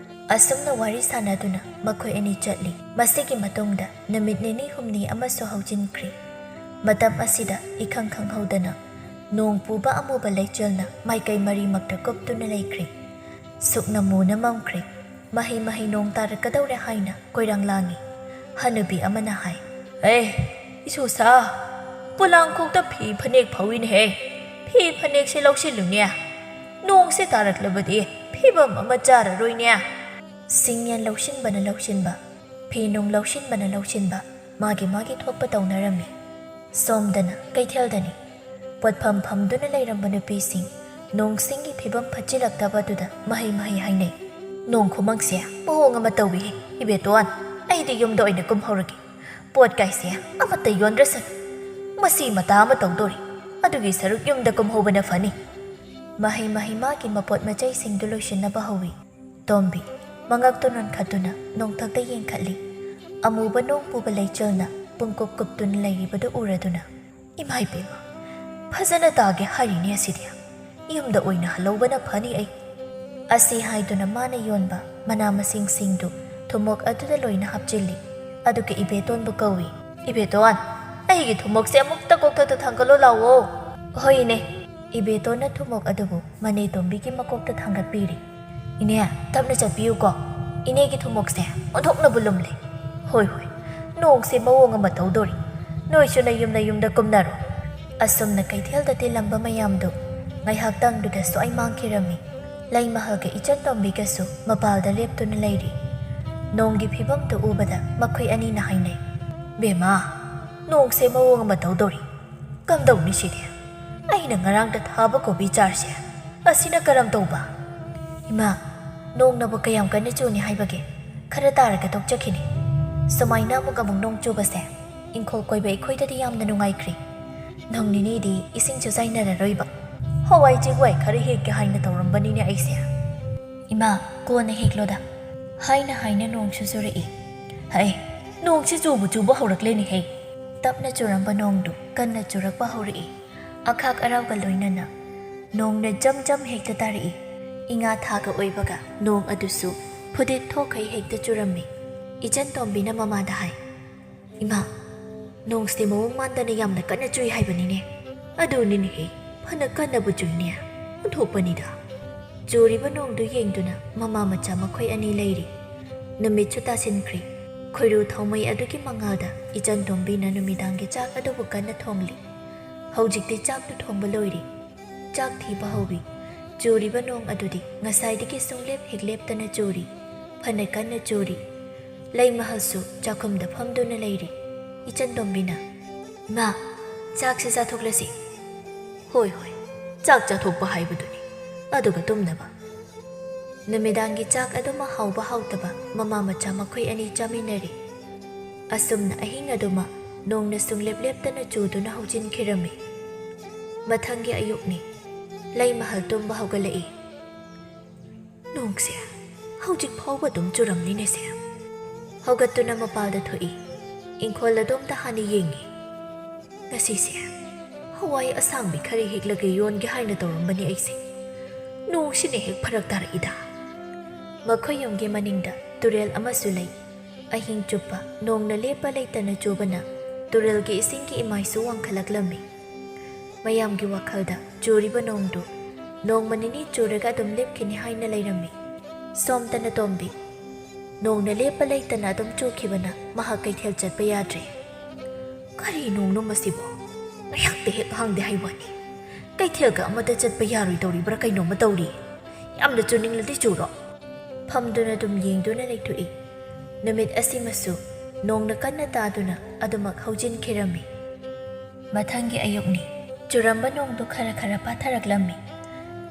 ꯑꯁꯨꯝꯅ ꯋꯥꯔꯤ ꯁꯥꯟꯅꯗꯨꯅ ꯃꯈꯣꯏ ꯑꯅꯤ ꯆꯠꯂꯤ꯫ ꯃꯁꯤꯒꯤ ꯃꯇꯨꯡꯗ ꯅꯨꯃꯤꯠ ꯅꯤꯅꯤ ꯍꯨꯝꯅꯤ ꯑꯃꯁꯨ ꯍꯧꯖꯤꯟꯈ꯭ꯔꯦ꯫ ꯃꯇꯝ ꯑꯁꯤꯗ ꯏꯈꯪ ꯈꯪꯍꯧꯗꯅ ꯅꯣꯡ ꯄꯨꯕ ꯑꯃꯨꯕ ꯂꯩꯆꯤꯜꯅ ꯃꯥꯏꯀꯩ ꯃꯔꯤꯃꯛꯇ ꯀꯨꯞꯇꯨꯅ ꯂꯩꯈ꯭ꯔꯦ꯫ ꯁꯨꯛꯅ ꯃꯨꯅ ꯃꯝꯈ꯭ꯔꯦ꯫ ꯃꯍꯩ ꯃꯍꯩ ꯅꯣꯡ ꯇꯥꯔꯛꯀꯗꯧꯔꯦ ꯍꯥꯏꯅ ꯀꯣꯏꯔꯥꯡ ꯂꯥꯡꯉꯤ꯫ ꯍꯅꯨꯕꯤ ꯑꯃꯅ ꯍꯥꯏ, "ꯑꯦ, ꯏꯁꯨꯁꯥ, ꯄꯣꯂꯥꯡꯈꯣꯛꯇ ꯐꯤ ꯐꯅꯦꯛ ꯐꯧꯏꯅꯦꯍꯦ꯫ ꯐꯤ ꯐꯅꯦꯛꯁꯦ ꯂꯧꯁꯤꯜꯂꯨꯅꯦ꯫ ꯅꯣꯡꯁꯦ ꯇꯥꯔꯛꯂꯕꯗꯤ ꯐꯤꯕꯝ ꯑꯃ ꯆꯥꯔꯔꯣꯏꯅꯦ"꯫ ꯁꯤꯡꯌꯦꯟ ꯂꯧꯁꯤꯟꯕꯅ ꯂꯧꯁꯤꯟꯕ, ꯐꯤ ꯅꯨꯡ ꯂꯧꯁꯤꯟꯕꯅ ꯂꯧꯁꯤꯟꯕ, ꯃꯥꯒꯤ ꯃꯥꯒꯤ ꯊꯣꯛꯄ ꯇꯧꯅꯔꯝꯃꯤ꯫ ꯁꯣꯝꯗꯅ ꯀꯩꯊꯦꯜꯗꯅꯤ꯫ ꯄꯣꯠꯐꯝ ꯐꯝꯗꯨꯅ ꯂꯩꯔꯝꯕ ꯅꯨꯄꯤꯁꯤꯡ ꯅꯣꯡꯁꯤꯡꯒꯤ ꯐꯤꯕꯝ ꯐꯠꯆꯤꯜꯂꯛꯇꯕꯗꯨꯗ ꯃꯍꯩ ꯃꯍꯩ ꯍꯥꯏꯅꯩ꯫ "ꯅꯣꯡ ꯈꯨꯃꯪꯁꯦ ꯃꯑꯣꯡ ꯑꯃ ꯇꯧꯏꯍꯦ ꯏꯕꯦꯇꯣꯟ, ꯑꯩꯗꯤ ꯌꯨꯝꯗ ꯑꯣꯏꯅ ꯀꯨꯝꯍꯧꯔꯒꯦ꯫ ꯄꯣꯠ ꯀꯥꯏꯁꯦ ꯑꯃꯠꯇ ꯌꯣꯟꯗ꯭ꯔꯁꯅꯨ꯫ ꯃꯁꯤ ꯃꯇꯥ ꯑꯃ ꯇꯧꯗꯣꯔꯤ꯫ ꯑꯗꯨꯒꯤ ꯁꯔꯨꯛ ꯌꯨꯝꯗ ꯀꯨꯝꯍꯧꯕꯅ ꯐꯅꯤ"꯫ ꯃꯍꯩ ꯃꯍꯩ ꯃꯥꯒꯤ ꯃꯄꯣꯠ ꯃꯆꯩꯁꯤꯡꯗꯨ ꯂꯣꯏꯁꯤꯟꯅꯕ ꯍꯧꯏ꯫ ꯇꯣꯝꯕꯤ ꯃꯉꯛꯇꯨ ꯅꯣꯟꯈꯠꯇꯨꯅ ꯅꯣꯡꯊꯛꯇ ꯌꯦꯡꯈꯠꯂꯤ꯫ ꯑꯃꯨꯕ ꯅꯣꯡ ꯄꯨꯕ ꯂꯩꯆꯤꯜꯅ ꯄꯨꯡꯀꯨꯞ ꯀꯨꯞꯇꯨꯅ ꯂꯩꯔꯤꯕꯗꯨ ꯎꯔꯗꯨꯅ "ꯏꯃꯥ ꯏꯕꯦꯝꯃ, ꯐꯖꯅ ꯇꯥꯒꯦ ꯍꯥꯏꯔꯤꯅꯦ ꯑꯁꯤꯗꯤ꯫ ꯌꯨꯝꯗ ꯑꯣꯏꯅ ꯍꯜꯍꯧꯕꯅ ꯐꯅꯤ ꯑꯩ"꯫ ꯑꯁꯤ ꯍꯥꯏꯗꯨꯅ ꯃꯥꯅ ꯌꯣꯟꯕ ꯃꯅꯥ ꯃꯁꯤꯡꯁꯤꯡꯗꯨ ꯊꯨꯝꯃꯣꯛ ꯑꯗꯨꯗ ꯂꯣꯏꯅ ꯍꯥꯞꯆꯤꯜꯂꯤ꯫ ꯑꯗꯨꯒ ꯏꯕꯦꯇꯣꯟꯕꯨ ꯀꯧꯏ꯫ "ꯏꯕꯦꯇꯣꯟ, ꯑꯩꯒꯤ ꯊꯨꯝꯃꯣꯛꯁꯦ ꯑꯃꯨꯛꯇ ꯀꯣꯛꯊꯛꯇ ꯊꯥꯡꯒꯠꯂꯣ ꯂꯥꯛꯑꯣ"꯫ "ꯍꯣꯏ ꯏꯅꯦ"꯫ ꯏꯕꯦꯇꯣꯟꯅ ꯊꯨꯝꯃꯣꯛ ꯑꯗꯨꯕꯨ ꯃꯅꯦꯇꯣꯝꯕꯤꯒꯤ ꯃꯀꯣꯛꯇ ꯊꯥꯡꯒꯠꯄꯤꯔꯤ꯫ "ꯏꯅꯦ, ꯇꯞꯅ ꯆꯠꯄꯤꯌꯨꯀꯣ꯫ ꯏꯅꯦꯒꯤ ꯊꯨꯝꯃꯣꯛꯁꯦ ꯑꯣꯟꯊꯣꯛꯅꯕꯨ ꯂꯨꯝꯂꯦ꯫ ꯍꯣꯏ, ꯍꯣꯏ, ꯅꯣꯡꯁꯦ ꯃꯑꯣꯡ ꯑꯃ ꯇꯧꯗꯣꯔꯤ꯫ ꯅꯣꯏꯁꯨ ꯅꯌꯨꯝ ꯅꯌꯨꯝꯗ ꯀꯨꯝꯅꯔꯣ"꯫ ꯑꯁꯨꯝꯅ ꯀꯩꯊꯦꯜꯗ ꯇꯤꯜꯂꯝꯕ ꯃꯌꯥꯝꯗꯨ ꯉꯥꯏꯍꯥꯛꯇꯪꯗꯨꯗ ꯁ꯭ꯋꯥꯏ ꯃꯥꯡꯈꯤꯔꯝꯃꯤ꯫ ꯂꯩꯃꯍꯜꯒ ꯏꯆꯟꯇꯣꯝꯕꯤꯒꯁꯨ ꯃꯄꯥꯜꯗ ꯂꯦꯞꯇꯨꯅ ꯂꯩꯔꯤ꯫ ꯅꯣꯡꯒꯤ ꯐꯤꯕꯝꯗꯨ ꯎꯕꯗ ꯃꯈꯣꯏ ꯑꯅꯤꯅ ꯍꯥꯏꯅꯩ, "ꯕꯦꯝꯃ, ꯅꯣꯡꯁꯦ ꯃꯑꯣꯡ ꯑꯃ ꯇꯧꯗꯣꯔꯤ꯫ ꯀꯝꯗꯧꯅꯤ ꯁꯤꯗꯤ? ꯑꯩꯅ ꯉꯔꯥꯡꯗ ꯊꯥꯕ ꯀꯣꯕꯤ ꯆꯥꯔꯁꯦ, ꯑꯁꯤꯅ ꯀꯔꯝ ꯇꯧꯕ?" "ꯏꯃꯥ, ꯅꯣꯡꯅꯕꯨ ꯀꯌꯥꯝ ꯀꯟꯅ ꯆꯨꯅꯤ ꯍꯥꯏꯕꯒꯦ? ꯈꯔ ꯇꯥꯔꯒ ꯇꯣꯛꯆꯈꯤꯅꯤ꯫ ꯁꯨꯃꯥꯏꯅ ꯑꯃꯨꯛ ꯑꯃꯨꯛ ꯅꯣꯡ ꯆꯨꯕꯁꯦ ꯏꯪꯈꯣꯜ ꯀꯣꯏꯕ ꯑꯩꯈꯣꯏꯗꯗꯤ ꯌꯥꯝꯅ ꯅꯨꯡꯉꯥꯏꯈ꯭ꯔꯦ꯫ ꯅꯣꯡ ꯅꯤꯅꯤꯗꯤ ꯏꯁꯤꯡꯁꯨ ꯆꯥꯏꯅꯔꯔꯣꯏꯕ꯫ ꯍꯋꯥꯏ ꯆꯦꯡꯋꯥꯏ ꯈꯔ ꯍꯦꯛꯀꯦ ꯍꯥꯏꯅ ꯇꯧꯔꯝꯕꯅꯤꯅꯦ ꯑꯩꯁꯦ"꯫ "ꯏꯃꯥ, ꯀꯣꯟꯅ ꯍꯦꯛꯂꯣꯗ"꯫ ꯍꯥꯏꯅ ꯍꯥꯏꯅ ꯅꯣꯡꯁꯨ ꯆꯨꯔꯛꯏ꯫ "ꯍꯩ, ꯅꯣꯡꯁꯤ ꯆꯨꯕꯨ ꯆꯨꯕ ꯍꯧꯔꯛꯂꯦꯅꯦꯍꯦ"꯫ ꯇꯞꯅ ꯆꯨꯔꯝꯕ ꯅꯣꯡꯗꯨ ꯀꯟꯅ ꯆꯨꯔꯛꯄ ꯍꯧꯔꯛꯏ꯫ ꯑꯈꯥꯛ ꯑꯔꯥꯎꯒ ꯂꯣꯏꯅꯅ ꯅꯣꯡꯅ ꯖꯝ ꯖꯝ ꯍꯦꯛꯇ ꯇꯥꯔꯛꯏ꯫ ꯏꯉꯥ ꯊꯥꯒ ꯑꯣꯏꯕꯒ ꯅꯣꯡ ꯑꯗꯨꯁꯨ ꯐꯨꯗꯤꯠ ꯊꯣꯛꯈꯩ ꯍꯦꯛꯇ ꯆꯨꯔꯝꯃꯤ꯫ ꯏꯆꯟ ꯇꯣꯝꯕꯤꯅ ꯃꯃꯥꯗ ꯍꯥꯏ, "ꯏꯃꯥ, ꯅꯣꯡꯁꯦ ꯃꯑꯣꯡ ꯃꯥꯟꯗꯅ ꯌꯥꯝꯅ ꯀꯟꯅ ꯆꯨꯏ ꯍꯥꯏꯕꯅꯤꯅꯦ"꯫ "ꯑꯗꯨꯅꯤꯅꯦꯍꯦ, ꯐꯅ ꯀꯟꯅꯕꯨ ꯆꯨꯏꯅꯦ, ꯑꯣꯟꯊꯣꯛꯄꯅꯤꯗ"꯫ ꯆꯨꯔꯤꯕ ꯅꯣꯡꯗꯨ ꯌꯦꯡꯗꯨꯅ ꯃꯃꯥ ꯃꯆꯥ ꯃꯈꯣꯏ ꯑꯅꯤ ꯂꯩꯔꯤ꯫ ꯅꯨꯃꯤꯠꯁꯨ ꯇꯥꯁꯤꯟꯈ꯭ꯔꯦ꯫ ꯈꯣꯏꯔꯨ ꯊꯥꯎꯃꯩ ꯑꯗꯨꯒꯤ ꯃꯉꯥꯜꯗ ꯏꯆꯟ ꯇꯣꯝꯕꯤꯅ ꯅꯨꯃꯤꯗꯥꯡꯒꯤ ꯆꯥꯛ ꯑꯗꯨꯕꯨ ꯀꯟꯅ ꯊꯣꯡꯂꯤ꯫ ꯍꯧꯖꯤꯛꯇꯤ ꯆꯥꯛꯇꯨ ꯊꯣꯡꯕ ꯂꯣꯏꯔꯦ꯫ ꯆꯥꯛ ꯊꯤꯕ ꯍꯧꯏ꯫ ꯆꯨꯔꯤꯕ ꯅꯣꯡ ꯑꯗꯨꯗꯤ ꯉꯁꯥꯏꯗꯒꯤ ꯁꯨꯡꯂꯦꯞ ꯍꯦꯛ ꯂꯦꯞꯇꯅ ꯆꯨꯔꯤ꯫ ꯐꯅ ꯀꯟꯅ ꯆꯨꯔꯤ꯫ ꯂꯩꯃꯍꯜꯁꯨ ꯆꯥꯛꯈꯨꯝꯗ ꯐꯝꯗꯨꯅ ꯂꯩꯔꯤ꯫ ꯏꯆꯟ ꯇꯣꯝꯕꯤꯅ, "ꯏꯃꯥ, ꯆꯥꯛꯁꯦ ꯆꯥꯊꯣꯛꯂꯁꯤ"꯫ "ꯍꯣꯏ, ꯍꯣꯏ, ꯆꯥꯛ ꯆꯥꯊꯣꯛꯄ ꯍꯥꯏꯕꯗꯨꯅꯤ, ꯑꯗꯨꯒ ꯇꯨꯝꯅꯕ"꯫ ꯅꯨꯃꯤꯗꯥꯡꯒꯤ ꯆꯥꯛ ꯑꯗꯨꯃ ꯍꯥꯎꯕ ꯍꯥꯎꯇꯕ ꯃꯃꯥ ꯃꯆꯥ ꯃꯈꯣꯏ ꯑꯅꯤ ꯆꯥꯃꯤꯟꯅꯔꯤ꯫ ꯑꯁꯨꯝꯅ ꯑꯍꯤꯡ ꯑꯗꯨꯃ ꯅꯣꯡꯅ ꯁꯨꯡꯂꯦꯞ ꯂꯦꯞꯇꯅ ꯆꯨꯗꯨꯅ ꯍꯧꯖꯤꯟꯈꯤꯔꯝꯃꯤ꯫ ꯃꯊꯪꯒꯤ ꯑꯌꯨꯛꯅꯤ꯫ ꯂꯩꯃꯍꯜ ꯇꯨꯝꯕ ꯍꯧꯒꯠꯂꯛꯏ꯫ "ꯅꯣꯡꯁꯦ ꯍꯧꯖꯤꯛ ꯐꯥꯎꯕ ꯑꯗꯨꯝ ꯆꯨꯔꯝꯂꯤꯅꯦꯁꯦ"꯫ ꯍꯧꯒꯠꯇꯨꯅ ꯃꯄꯥꯜꯗ ꯊꯣꯛꯏ꯫ ꯏꯪꯈꯣꯜ ꯑꯗꯣꯝꯗ ꯍꯥꯟꯅ ꯌꯦꯡꯉꯤ꯫ ꯉꯁꯤꯁꯦ ꯍꯋꯥꯏ ꯑꯁꯥꯡꯕꯤ ꯈꯔ ꯍꯦꯛꯂꯒ ꯌꯣꯟꯒꯦ ꯍꯥꯏꯅ ꯇꯧꯔꯝꯕꯅꯤ ꯑꯩꯁꯦ꯫ ꯅꯣꯡꯁꯤꯅ ꯍꯦꯛ ꯐꯔꯛ ꯇꯥꯔꯛꯏꯗ꯫ ꯃꯈꯣꯏ ꯌꯨꯝꯒꯤ ꯃꯅꯤꯡꯗ ꯇꯨꯔꯦꯜ ꯑꯃꯁꯨ ꯂꯩ꯫ ꯑꯍꯤꯡ ꯆꯨꯞꯄ ꯅꯣꯡꯅ ꯂꯦꯞꯄ ꯂꯩꯇꯅ ꯆꯨꯕꯅ ꯇꯨꯔꯦꯜꯒꯤ ꯏꯁꯤꯡꯒꯤ ꯏꯃꯥꯏꯁꯨ ꯋꯥꯡꯈꯠꯂꯛꯂꯝꯃꯤ꯫ ꯃꯌꯥꯝꯒꯤ ꯋꯥꯈꯜꯗ ꯆꯨꯔꯤꯕ ꯅꯣꯡꯗꯨ ꯅꯣꯡꯃ ꯅꯤꯅꯤ ꯆꯨꯔꯒ ꯑꯗꯨꯝ ꯂꯦꯞꯈꯤꯅꯤ ꯍꯥꯏꯅ ꯂꯩꯔꯝꯃꯤ꯫ ꯁꯣꯝꯗꯅ ꯇꯣꯝꯕꯤ, ꯅꯣꯡꯅ ꯂꯦꯞꯄ ꯂꯩꯇꯅ ꯑꯗꯨꯝ ꯆꯨꯈꯤꯕꯅ ꯃꯍꯥꯛ ꯀꯩꯊꯦꯜ ꯆꯠꯄ ꯌꯥꯗ꯭ꯔꯦ꯫ "ꯀꯔꯤ ꯅꯣꯡꯅꯣ ꯃꯁꯤꯕꯣ? ꯉꯥꯏꯍꯥꯛꯇ ꯍꯦꯛ ꯍꯥꯡꯗꯦ ꯍꯥꯏ ꯋꯥꯅꯤ꯫ ꯀꯩꯊꯦꯜꯒ ꯑꯃꯗ ꯆꯠꯄ ꯌꯥꯔꯣꯏꯗꯧꯔꯤꯕ꯭ꯔꯥ ꯀꯩꯅꯣꯝꯃ ꯇꯧꯔꯤ꯫ ꯌꯥꯝꯅ ꯆꯨꯅꯤꯡꯂꯗꯤ ꯆꯨꯔꯣ꯫" ꯐꯝꯗꯨꯅ ꯑꯗꯨꯝ ꯌꯦꯡꯗꯨꯅ ꯂꯩꯊꯣꯛꯏ꯫ ꯅꯨꯃꯤꯠ ꯑꯁꯤꯃꯁꯨ ꯅꯣꯡꯅ ꯀꯟꯅ ꯇꯥꯗꯨꯅ ꯑꯗꯨꯃꯛ ꯍꯧꯖꯤꯟꯈꯤꯔꯝꯃꯤ꯫ ꯃꯊꯪꯒꯤ ꯑꯌꯨꯛꯅꯤ꯫ ꯆꯨꯔꯝꯕ ꯅꯣꯡꯗꯨ ꯈꯔ ꯈꯔ ꯄꯥꯊꯔꯛꯂꯝꯃꯤ꯫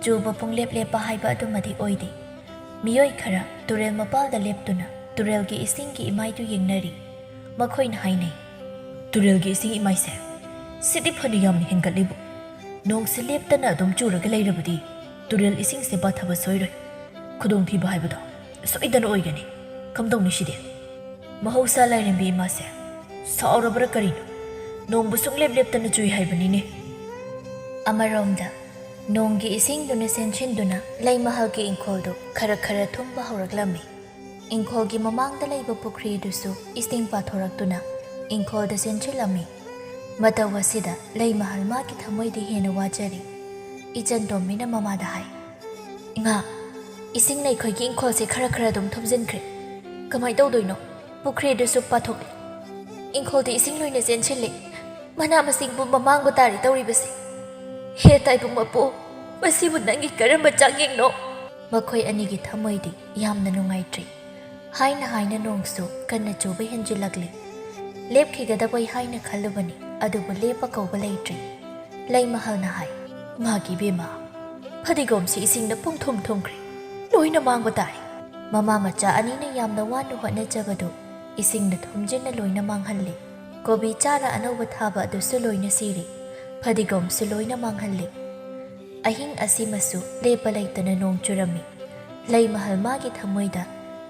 ꯆꯨꯕ ꯄꯨꯡꯂꯦꯞ ꯂꯦꯞꯄ ꯍꯥꯏꯕ ꯑꯗꯨꯃꯗꯤ ꯑꯣꯏꯗꯦ꯫ ꯃꯤꯑꯣꯏ ꯈꯔ ꯇꯨꯔꯦꯜ ꯃꯄꯥꯜꯗ ꯂꯦꯞꯇꯨꯅ ꯇꯨꯔꯦꯜꯒꯤ ꯏꯁꯤꯡꯒꯤ ꯏꯃꯥꯏꯗꯨ ꯌꯦꯡꯅꯔꯤ꯫ ꯃꯈꯣꯏꯅ ꯍꯥꯏꯅꯩ, "ꯇꯨꯔꯦꯜꯒꯤ ꯏꯁꯤꯡ ꯏꯃꯥꯏꯁꯦ ꯁꯤꯗꯤ ꯐꯅ ꯌꯥꯝꯅ ꯍꯦꯟꯒꯠꯂꯤꯕꯨ꯫ ꯅꯣꯡꯁꯦ ꯂꯦꯞꯇꯅ ꯑꯗꯨꯝ ꯆꯨꯔꯒ ꯂꯩꯔꯕꯗꯤ ꯇꯨꯔꯦꯜ ꯏꯁꯤꯡꯁꯦ ꯄꯥꯊꯕ ꯁꯣꯏꯔꯣꯏ꯫ ꯈꯨꯗꯣꯡꯊꯤꯕ ꯍꯥꯏꯕꯗꯣ ꯁꯣꯏꯗꯅ ꯑꯣꯏꯒꯅꯤ꯫ ꯀꯝꯗꯧꯅꯤ ꯁꯤꯗꯤ? ꯃꯍꯧꯁꯥ ꯂꯥꯏꯔꯦꯝꯕꯤ ꯏꯃꯥꯁꯦ ꯁꯥꯎꯔꯕ꯭ꯔꯥ ꯀꯔꯤꯅꯣ? ꯅꯣꯡꯕꯨ ꯁꯨꯡꯂꯦꯞ ꯂꯦꯞꯇꯅ ꯆꯨꯏ ꯍꯥꯏꯕꯅꯤꯅꯦ꯫" ꯑꯃꯔꯣꯝꯗ ꯅꯣꯡꯒꯤ ꯏꯁꯤꯡꯗꯨꯅ ꯆꯦꯟꯁꯤꯟꯗꯨꯅ ꯂꯩꯃꯍꯜꯒꯤ ꯏꯪꯈꯣꯜꯗꯨ ꯈꯔ ꯈꯔ ꯊꯨꯝꯕ ꯍꯧꯔꯛꯂꯝꯃꯤ꯫ ꯏꯪꯈꯣꯜꯒꯤ ꯃꯃꯥꯡꯗ ꯂꯩꯕ ꯄꯨꯈ꯭ꯔꯤꯗꯨꯁꯨ ꯏꯁꯤꯡ ꯄꯥꯊꯣꯔꯛꯇꯨꯅ ꯏꯪꯈꯣꯜꯗ ꯆꯦꯟꯁꯤꯜꯂꯝꯃꯤ꯫ ꯃꯇꯧ ꯑꯁꯤꯗ ꯂꯩꯃꯍꯜ ꯃꯥꯒꯤ ꯊꯃꯣꯏꯗꯤ ꯍꯦꯟꯅ ꯋꯥꯖꯔꯤ꯫ ꯏꯆꯟ ꯇꯣꯝꯕꯤꯅ ꯃꯃꯥꯗ ꯍꯥꯏ, "ꯏꯃꯥ, ꯏꯁꯤꯡꯅ ꯑꯩꯈꯣꯏꯒꯤ ꯏꯪꯈꯣꯜꯁꯦ ꯈꯔ ꯈꯔ ꯑꯗꯨꯝ ꯊꯨꯝꯖꯤꯟꯈ꯭ꯔꯦ꯫ ꯀꯃꯥꯏ ꯇꯧꯗꯣꯏꯅꯣ? ꯄꯨꯈ꯭ꯔꯤꯗꯨꯁꯨ ꯄꯥꯊꯣꯛꯂꯦ꯫ ꯏꯪꯈꯣꯜꯗ ꯏꯁꯤꯡ ꯂꯣꯏꯅ ꯆꯦꯟꯁꯤꯜꯂꯦ꯫ ꯃꯅꯥ ꯃꯁꯤꯡꯕꯨ ꯃꯃꯥꯡꯕ ꯇꯥꯔꯦ ꯇꯧꯔꯤꯕꯁꯦ꯫ ꯍꯦ ꯇꯥꯏꯕꯪ ꯃꯄꯨ, ꯃꯁꯤꯕꯨ ꯅꯪꯒꯤ ꯀꯔꯝꯕ ꯆꯥꯡꯌꯦꯡꯅꯣ?" ꯃꯈꯣꯏ ꯑꯅꯤꯒꯤ ꯊꯃꯣꯏꯗꯤ ꯌꯥꯝꯅ ꯅꯨꯡꯉꯥꯏꯇ꯭ꯔꯤ꯫ ꯍꯥꯏꯅ ꯍꯥꯏꯅ ꯅꯣꯡꯁꯨ ꯀꯟꯅ ꯆꯨꯕ ꯍꯦꯟꯖꯤꯜꯂꯛꯂꯤ꯫ ꯂꯦꯞꯈꯤꯒꯗꯕꯣꯏ ꯍꯥꯏꯅ ꯈꯜꯂꯨꯕꯅꯤ, ꯑꯗꯨꯕꯨ ꯂꯦꯞꯄ ꯀꯧꯕ ꯂꯩꯇ꯭ꯔꯤ꯫ ꯂꯩꯃꯍꯜꯅ ꯍꯥꯏ, "ꯃꯥꯒꯤ ꯏꯕꯦꯝꯃ, ꯐꯗꯤꯒꯣꯝꯁꯤ ꯏꯁꯤꯡꯅ ꯄꯨꯡꯊꯨꯝ ꯊꯨꯝꯈ꯭ꯔꯦ꯫ ꯂꯣꯏꯅ ꯃꯥꯡꯕ ꯇꯥꯔꯦ꯫" ꯃꯃꯥ ꯃꯆꯥ ꯑꯅꯤꯅ ꯌꯥꯝꯅ ꯋꯥꯅ ꯍꯣꯠꯅꯖꯕꯗꯨ ꯏꯁꯤꯡꯅ ꯊꯨꯝꯖꯤꯟꯅ ꯂꯣꯏꯅ ꯃꯥꯡꯍꯜꯂꯤ꯫ ꯀꯣꯕꯤ ꯆꯥꯔ ꯑꯅꯧꯕ ꯊꯥꯕ ꯑꯗꯨꯁꯨ ꯂꯣꯏꯅ ꯁꯤꯔꯤ꯫ ꯐꯗꯤꯒꯣꯝꯁꯨ ꯂꯣꯏꯅ ꯃꯥꯡꯍꯜꯂꯤ꯫ ꯑꯍꯤꯡ ꯑꯁꯤꯃꯁꯨ ꯂꯦꯞꯄ ꯂꯩꯇꯅ ꯅꯣꯡ ꯆꯨꯔꯝꯃꯤ꯫ ꯂꯩꯃꯍꯜ ꯃꯥꯒꯤ ꯊꯃꯣꯏꯗ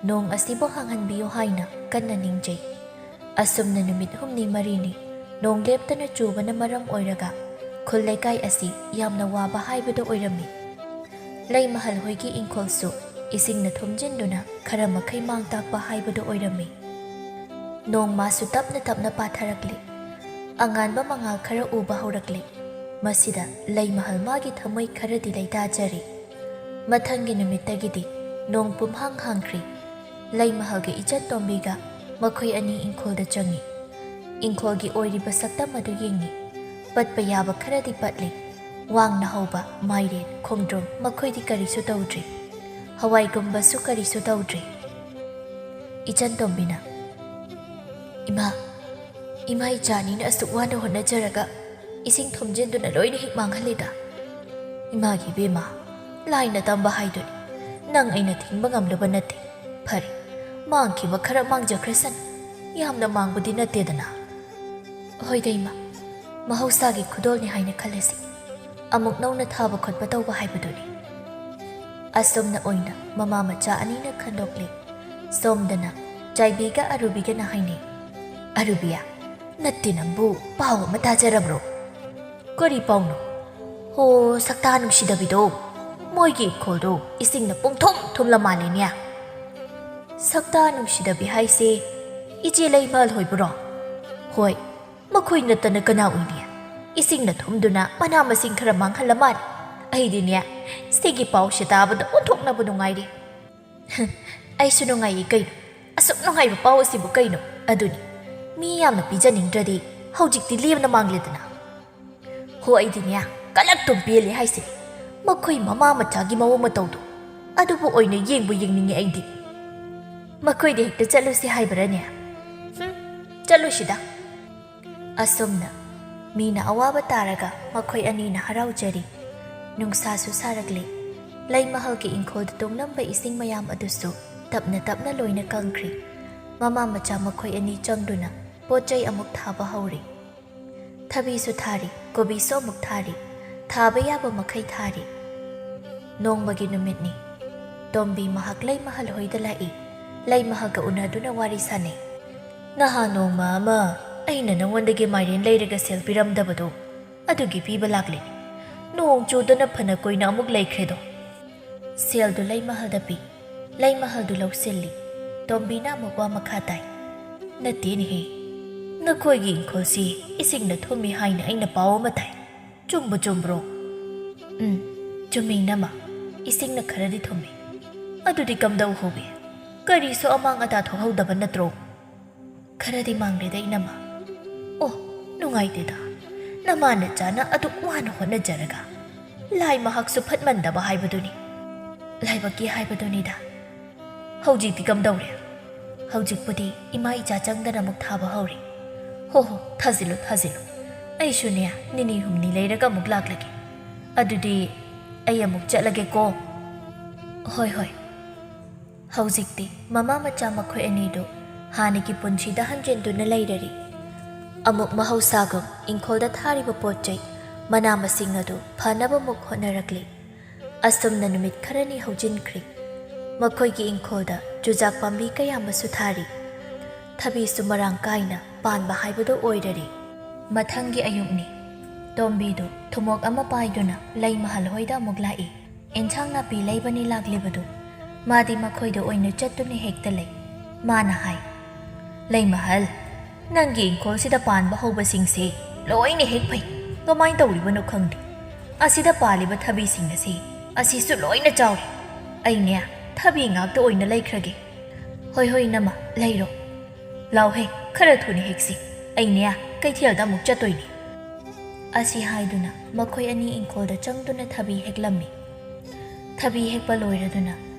ꯅꯣꯡ ꯑꯁꯤꯕꯨ ꯍꯥꯡꯍꯟꯕꯤꯌꯨ ꯍꯥꯏꯅ ꯀꯟꯅ ꯅꯤꯡꯖꯩ꯫ ꯑꯁꯨꯝꯅ ꯅꯨꯃꯤꯠ ꯍꯨꯝꯅꯤ ꯃꯔꯤꯅꯤ ꯅꯣꯡ ꯂꯦꯞꯇꯅ ꯆꯨꯕꯅ ꯃꯔꯝ ꯑꯣꯏꯔꯒ ꯈꯨꯜ ꯂꯩꯀꯥꯏ ꯑꯁꯤ ꯌꯥꯝꯅ ꯋꯥꯕ ꯍꯥꯏꯕꯗꯨ ꯑꯣꯏꯔꯝꯃꯤ꯫ ꯂꯩꯃꯍꯜ ꯍꯣꯏꯒꯤ ꯏꯪꯈꯣꯜꯁꯨ ꯏꯁꯤꯡꯅ ꯊꯨꯝꯖꯤꯟꯗꯨꯅ ꯈꯔ ꯃꯈꯩ ꯃꯥꯡ ꯇꯥꯛꯄ ꯍꯥꯏꯕꯗꯨ ꯑꯣꯏꯔꯝꯃꯤ꯫ ꯅꯣꯡꯃꯁꯨ ꯇꯞꯅ ꯇꯞꯅ ꯄꯥꯊꯔꯛꯂꯦ꯫ ꯑꯉꯥꯟꯕ ꯃꯉꯥꯜ ꯈꯔ ꯎꯕ ꯍꯧꯔꯛꯂꯦ꯫ ꯃꯁꯤꯗ ꯂꯩꯃꯍꯜ ꯃꯥꯒꯤ ꯊꯃꯣꯏ ꯈꯔꯗꯤ ꯂꯩꯇꯥꯖꯔꯦ꯫ ꯃꯊꯪꯒꯤ ꯅꯨꯃꯤꯠꯇꯒꯤꯗꯤ ꯅꯣꯡ ꯄꯨꯝꯍꯥꯡ ꯍꯥꯡꯈ꯭ꯔꯦ꯫ ꯂꯩꯃꯍꯜꯒ ꯏꯆꯟ ꯇꯣꯝꯕꯤꯒ ꯃꯈꯣꯏ ꯑꯅꯤ ꯏꯪꯈꯣꯜꯗ ꯆꯪꯉꯤ꯫ ꯏꯪꯈꯣꯜꯒꯤ ꯑꯣꯏꯔꯤꯕ ꯁꯛꯇꯝ ꯑꯗꯨ ꯌꯦꯡꯉꯤ꯫ ꯄꯠꯄ ꯌꯥꯕ ꯈꯔꯗꯤ ꯄꯠꯂꯤ꯫ ꯋꯥꯡꯅ ꯍꯧꯕ ꯃꯥꯏꯔꯦꯟ, ꯈꯣꯡꯗ꯭ꯔꯨꯝ ꯃꯈꯣꯏꯗꯤ ꯀꯔꯤꯁꯨ ꯇꯧꯗ꯭ꯔꯤ꯫ ꯍꯋꯥꯏꯒꯨꯝꯕꯁꯨ ꯀꯔꯤꯁꯨ ꯇꯧꯗ꯭ꯔꯤ꯫ ꯏꯆꯟ ꯇꯣꯝꯕꯤꯅ, "ꯏꯃꯥ, ꯏꯃꯥ ꯏꯆꯥꯅꯤꯅ ꯑꯁꯨꯛ ꯋꯥꯅ ꯍꯣꯠꯅꯖꯔꯒ ꯏꯁꯤꯡ ꯊꯨꯝꯖꯤꯟꯗꯨꯅ ꯂꯣꯏꯅ ꯍꯦꯛ ꯃꯥꯡꯍꯜꯂꯤꯗ꯫ ꯏꯃꯥꯒꯤ ꯏꯕꯦꯝꯃ, ꯂꯥꯏꯅ ꯇꯝꯕ ꯍꯥꯏꯗꯨꯅꯤ꯫ ꯅꯪ ꯑꯩꯅ ꯊꯤꯡꯕ ꯉꯝꯂꯕ ꯅꯠꯇꯦ꯫ ꯐꯔꯦ, ꯃꯥꯡꯈꯤꯕ ꯈꯔ ꯃꯥꯡꯖꯈ꯭ꯔꯁꯅꯨ꯫ ꯌꯥꯝꯅ ꯃꯥꯡꯕꯗꯤ ꯅꯠꯇꯦꯗꯅ꯫" "ꯍꯣꯏꯗ ꯏꯃꯥ, ꯃꯍꯧꯁꯥꯒꯤ ꯈꯨꯗꯣꯜꯅꯤ ꯍꯥꯏꯅ ꯈꯜꯂꯁꯤ꯫ ꯑꯃꯨꯛ ꯅꯧꯅ ꯊꯥꯕ ꯈꯣꯠꯄ ꯇꯧꯕ ꯍꯥꯏꯕꯗꯨꯅꯤ꯫" ꯑꯁꯨꯝꯅ ꯑꯣꯏꯅ ꯃꯃꯥ ꯃꯆꯥ ꯑꯅꯤꯅ ꯈꯟꯗꯣꯛꯂꯤ꯫ ꯁꯣꯝꯗꯅ ꯆꯥꯏꯕꯤꯒ ꯑꯔꯨꯕꯤꯒꯅ ꯍꯥꯏꯅꯩ, "ꯑꯔꯨꯕꯤꯌꯥ, ꯅꯠꯇꯦ ꯅꯪꯕꯨ ꯄꯥꯎ ꯑꯃ ꯇꯥꯖꯔꯕ꯭ꯔꯣ?" "ꯀꯔꯤ ꯄꯥꯎꯅꯣ?" "ꯍꯣ, ꯁꯛꯇꯥ ꯅꯨꯡꯁꯤꯗꯕꯤꯗꯣ, ꯃꯣꯏꯒꯤ ꯏꯪꯈꯣꯜꯗꯣ ꯏꯁꯤꯡꯅ ꯄꯨꯡꯊꯨꯝ ꯊꯨꯝꯂ ꯃꯥꯜꯂꯦꯅꯦ꯫" "ꯁꯛꯇꯥ ꯅꯨꯡꯁꯤꯗꯕꯤ ꯍꯥꯏꯁꯦ ꯏꯆꯦ ꯂꯩꯃꯍꯜ ꯍꯣꯏꯕꯨꯔꯣ?" "ꯍꯣꯏ, ꯃꯈꯣꯏ ꯅꯠꯇꯅ ꯀꯅꯥ ꯑꯣꯏꯅꯤ? ꯏꯁꯤꯡꯅ ꯊꯨꯝꯗꯨꯅ ꯃꯅꯥ ꯃꯁꯤꯡ ꯈꯔ ꯃꯥꯡꯍꯜꯂ ꯃꯥꯜꯂꯦ꯫ ꯑꯩꯗꯤꯅꯦ, ꯁꯤꯒꯤ ꯄꯥꯎꯁꯦ ꯇꯥꯕꯗ ꯑꯣꯟꯊꯣꯛꯅꯕ ꯅꯨꯡꯉꯥꯏꯔꯦ꯫" "ꯑꯩꯁꯨ ꯅꯨꯡꯉꯥꯏꯌꯦ ꯀꯩꯅꯣ꯫ ꯑꯁꯨꯛ ꯅꯨꯡꯉꯥꯏꯕ ꯄꯥꯎ ꯑꯁꯤꯕꯨ ꯀꯩꯅꯣ? ꯑꯗꯨꯅꯤ, ꯃꯤ ꯌꯥꯝꯅ ꯄꯤꯖꯅꯤꯡꯗ꯭ꯔꯗꯤ ꯍꯧꯖꯤꯛꯇꯤ ꯂꯦꯝꯅ ꯃꯥꯡꯂꯦꯗꯅ꯫" "ꯍꯣ, ꯑꯩꯗꯤꯅꯦ, ꯀꯂꯛꯇꯨꯝ ꯄꯦꯜꯂꯦ ꯍꯥꯏꯁꯦ꯫ ꯃꯈꯣꯏ ꯃꯃꯥ ꯃꯆꯥꯒꯤ ꯃꯑꯣꯡ ꯃꯇꯧꯗꯣ ꯑꯗꯨꯕꯨ ꯑꯣꯏꯅ ꯌꯦꯡꯕꯨ ꯌꯦꯡꯅꯤꯡꯉꯦ ꯑꯩꯗꯤ꯫ ꯃꯈꯣꯏꯗ ꯍꯦꯛꯇ ꯆꯠꯂꯨꯁꯤ ꯍꯥꯏꯕꯔꯅꯦ? ꯍꯨꯝ, ꯆꯠꯂꯨꯁꯤꯗ꯫" ꯑꯁꯨꯝꯅ ꯃꯤꯅ ꯑꯋꯥꯕ ꯇꯥꯔꯒ ꯃꯈꯣꯏ ꯑꯅꯤꯅ ꯍꯔꯥꯎꯖꯔꯤ꯫ ꯅꯨꯡꯁꯥꯁꯨ ꯁꯥꯔꯛꯂꯤ꯫ ꯂꯩꯃꯍꯜꯒꯤ ꯏꯪꯈꯣꯜꯗ ꯇꯨꯡꯂꯝꯕ ꯏꯁꯤꯡ ꯃꯌꯥꯝ ꯑꯗꯨꯁꯨ ꯇꯞꯅ ꯇꯞꯅ ꯂꯣꯏꯅ ꯀꯪꯈ꯭ꯔꯤ꯫ ꯃꯃꯥ ꯃꯆꯥ ꯃꯈꯣꯏ ꯑꯅꯤ ꯆꯪꯗꯨꯅ ꯄꯣꯠ ꯆꯩ ꯑꯃꯨꯛ ꯊꯥꯕ ꯍꯧꯔꯤ꯫ ꯊꯕꯤꯁꯨ ꯊꯥꯔꯤ, ꯀꯣꯕꯤꯁꯨ ꯑꯃꯨꯛ ꯊꯥꯔꯤ, ꯊꯥꯕ ꯌꯥꯕ ꯃꯈꯩ ꯊꯥꯔꯤ꯫ ꯅꯣꯡꯃꯒꯤ ꯅꯨꯃꯤꯠꯅꯤ꯫ ꯇꯣꯝꯕꯤ ꯃꯍꯥꯛ ꯂꯩꯃꯍꯜ ꯍꯣꯏꯗ ꯂꯥꯛꯏ꯫ ꯂꯩꯃꯍꯜꯒ ꯎꯅꯗꯨꯅ ꯋꯥꯔꯤ ꯁꯥꯅꯩ꯫ "ꯅꯍꯥꯟ ꯅꯣꯡꯃ ꯑꯃ ꯑꯩꯅ ꯅꯉꯣꯟꯗꯒꯤ ꯃꯥꯏꯔꯦꯟ ꯂꯩꯔꯒ ꯁꯦꯜ ꯄꯤꯔꯝꯗꯕꯗꯣ, ꯑꯗꯨꯒꯤ ꯄꯤꯕ ꯂꯥꯛꯂꯤꯅꯤ꯫ ꯅꯣꯡ ꯆꯨꯗꯅ ꯐꯅ ꯀꯨꯏꯅ ꯑꯃꯨꯛ ꯂꯩꯈ꯭ꯔꯦꯗꯣ꯫ ꯁꯦꯜꯗꯨ ꯂꯩꯃꯍꯜꯗ ꯄꯤ꯫ ꯂꯩꯃꯍꯜꯗꯨ ꯂꯧꯁꯤꯜꯂꯤ꯫ ꯇꯣꯝꯕꯤꯅ ꯑꯃꯨꯛ ꯋꯥ ꯃꯈꯥ ꯇꯥꯏ꯫ "ꯅꯠꯇꯦꯅꯦꯍꯦ, ꯅꯈꯣꯏꯒꯤ ꯏꯪꯈꯣꯜꯁꯤ ꯏꯁꯤꯡꯅ ꯊꯨꯝꯃꯤ ꯍꯥꯏꯅ ꯑꯩꯅ ꯄꯥꯎ ꯑꯃ ꯇꯥꯏ꯫ ꯆꯨꯝꯕꯨ ꯆꯨꯝꯕ꯭ꯔꯣ?" "ꯎꯝ, ꯆꯨꯝꯃꯤ, ꯏꯅꯝꯃ꯫ ꯏꯁꯤꯡꯅ ꯈꯔꯗꯤ ꯊꯨꯝꯃꯤ꯫ ꯑꯗꯨꯗꯤ ꯀꯝꯗꯧ ꯍꯧꯏ? ꯀꯔꯤꯁꯨ ꯑꯃꯥꯡ ꯑꯇꯥ ꯊꯣꯛꯍꯧꯗꯕ ꯅꯠꯇ꯭ꯔꯣ?" "ꯈꯔꯗꯤ ꯃꯥꯡꯂꯦꯗ, ꯏꯅꯝꯃ꯫" "ꯑꯣ, ꯅꯨꯡꯉꯥꯏꯇꯦꯗ꯫ ꯅꯃꯥ ꯅꯆꯥꯅ ꯑꯗꯨꯛ ꯋꯥꯅ ꯍꯣꯠꯅꯖꯔꯒ ꯂꯥꯏ ꯃꯍꯥꯛꯁꯨ ꯐꯠꯃꯟꯗꯕ ꯍꯥꯏꯕꯗꯨꯅꯤ꯫ ꯂꯥꯏꯕꯛꯀꯤ ꯍꯥꯏꯕꯗꯨꯅꯤꯗ꯫ ꯍꯧꯖꯤꯛꯇꯤ ꯀꯝꯗꯧꯔꯦ?" "ꯍꯧꯖꯤꯛꯄꯨꯗꯤ ꯏꯃꯥ ꯏꯆꯥ ꯆꯪꯗꯅ ꯑꯃꯨꯛ ꯊꯥꯕ ꯍꯧꯔꯦ꯫" "ꯍꯣ ꯍꯣ, ꯊꯥꯖꯤꯜꯂꯨ, ꯊꯥꯖꯤꯜꯂꯨ꯫ ꯑꯩꯁꯨꯅꯦ, ꯅꯤꯅꯤ ꯍꯨꯝꯅꯤ ꯂꯩꯔꯒ ꯑꯃꯨꯛ ꯂꯥꯛꯂꯒꯦ꯫ ꯑꯗꯨꯗꯤ ꯑꯩ ꯑꯃꯨꯛ ꯆꯠꯂꯒꯦꯀꯣ꯫" "ꯍꯣꯏ, ꯍꯣꯏ꯫" ꯍꯧꯖꯤꯛꯇꯤ ꯃꯃꯥ ꯃꯆꯥ ꯃꯈꯣꯏ ꯑꯅꯤꯗꯨ ꯍꯥꯟꯅꯒꯤ ꯄꯨꯟꯁꯤꯗ ꯍꯟꯖꯤꯟꯗꯨꯅ ꯂꯩꯔꯔꯤ꯫ ꯑꯃꯨꯛ ꯃꯍꯧꯁꯥꯒꯨꯝ ꯏꯪꯈꯣꯜꯗ ꯊꯥꯔꯤꯕ ꯄꯣꯠ ꯆꯩ, ꯃꯅꯥ ꯃꯁꯤꯡ ꯑꯗꯨ ꯐꯅꯕꯃꯨꯛ ꯍꯣꯠꯅꯔꯛꯂꯤ꯫ ꯑꯁꯨꯝꯅ ꯅꯨꯃꯤꯠ ꯈꯔꯅꯤ ꯍꯧꯖꯤꯟꯈ꯭ꯔꯦ꯫ ꯃꯈꯣꯏꯒꯤ ꯏꯪꯈꯣꯜꯗ ꯆꯨꯖꯥꯛ ꯄꯥꯝꯕꯤ ꯀꯌꯥ ꯑꯃꯁꯨ ꯊꯥꯔꯤ꯫ ꯊꯕꯤꯁꯨ ꯃꯔꯥꯡ ꯀꯥꯏꯅ ꯄꯥꯟꯕ ꯍꯥꯏꯕꯗꯨ ꯑꯣꯏꯔꯔꯤ꯫ ꯃꯊꯪꯒꯤ ꯑꯌꯨꯛꯅꯤ꯫ ꯇꯣꯝꯕꯤꯗꯨ ꯊꯨꯝꯃꯣꯛ ꯑꯃ ꯄꯥꯏꯗꯨꯅ ꯂꯩꯃꯍꯜ ꯍꯣꯏꯗ ꯑꯃꯨꯛ ꯂꯥꯛꯏ꯫ ꯑꯦꯟꯁꯥꯡ ꯅꯥꯄꯤ ꯂꯩꯕꯅꯤ ꯂꯥꯛꯂꯤꯕꯗꯨ꯫ ꯃꯥꯗꯤ ꯃꯈꯣꯏꯗ ꯑꯣꯏꯅ ꯆꯠꯇꯨꯅ ꯍꯦꯛꯇ ꯂꯩ꯫ ꯃꯥꯅ ꯍꯥꯏ, "ꯂꯩꯃꯍꯜ, ꯅꯪꯒꯤ ꯏꯪꯈꯣꯜꯁꯤꯗ ꯄꯥꯟꯕ ꯍꯧꯕꯁꯤꯡꯁꯦ ꯂꯣꯏꯅ ꯍꯦꯛ ꯐꯩ꯫ ꯀꯃꯥꯏꯅ ꯇꯧꯔꯤꯕꯅꯣ ꯈꯪꯗꯦ꯫ ꯑꯁꯤꯗ ꯄꯥꯜꯂꯤꯕ ꯊꯕꯤꯁꯤꯡ ꯑꯁꯤ, ꯑꯁꯤꯁꯨ ꯂꯣꯏꯅ ꯆꯥꯎꯔꯦ꯫ ꯑꯩꯅꯦ, ꯊꯕꯤ ꯉꯥꯛꯇ ꯑꯣꯏꯅ ꯂꯩꯈ꯭ꯔꯒꯦ꯫" "ꯍꯣꯏ, ꯍꯣꯏ, ꯏꯅꯝꯃ, ꯂꯩꯔꯣ꯫ ꯂꯥꯎꯍꯦ, ꯈꯔ ꯊꯨꯅ ꯍꯦꯛꯁꯤ꯫ ꯑꯩꯅꯦ, ꯀꯩꯊꯦꯜꯗ ꯑꯃꯨꯛ ꯆꯠꯇꯣꯏꯅꯤ꯫" ꯑꯁꯤ ꯍꯥꯏꯗꯨꯅ ꯃꯈꯣꯏ ꯑꯅꯤ ꯏꯪꯈꯣꯜꯗ ꯆꯪꯗꯨꯅ ꯊꯕꯤ ꯍꯦꯛꯂꯝꯃꯤ꯫ ꯊꯕꯤ ꯍꯦꯛꯄ ꯂꯣꯏꯔꯗꯨꯅ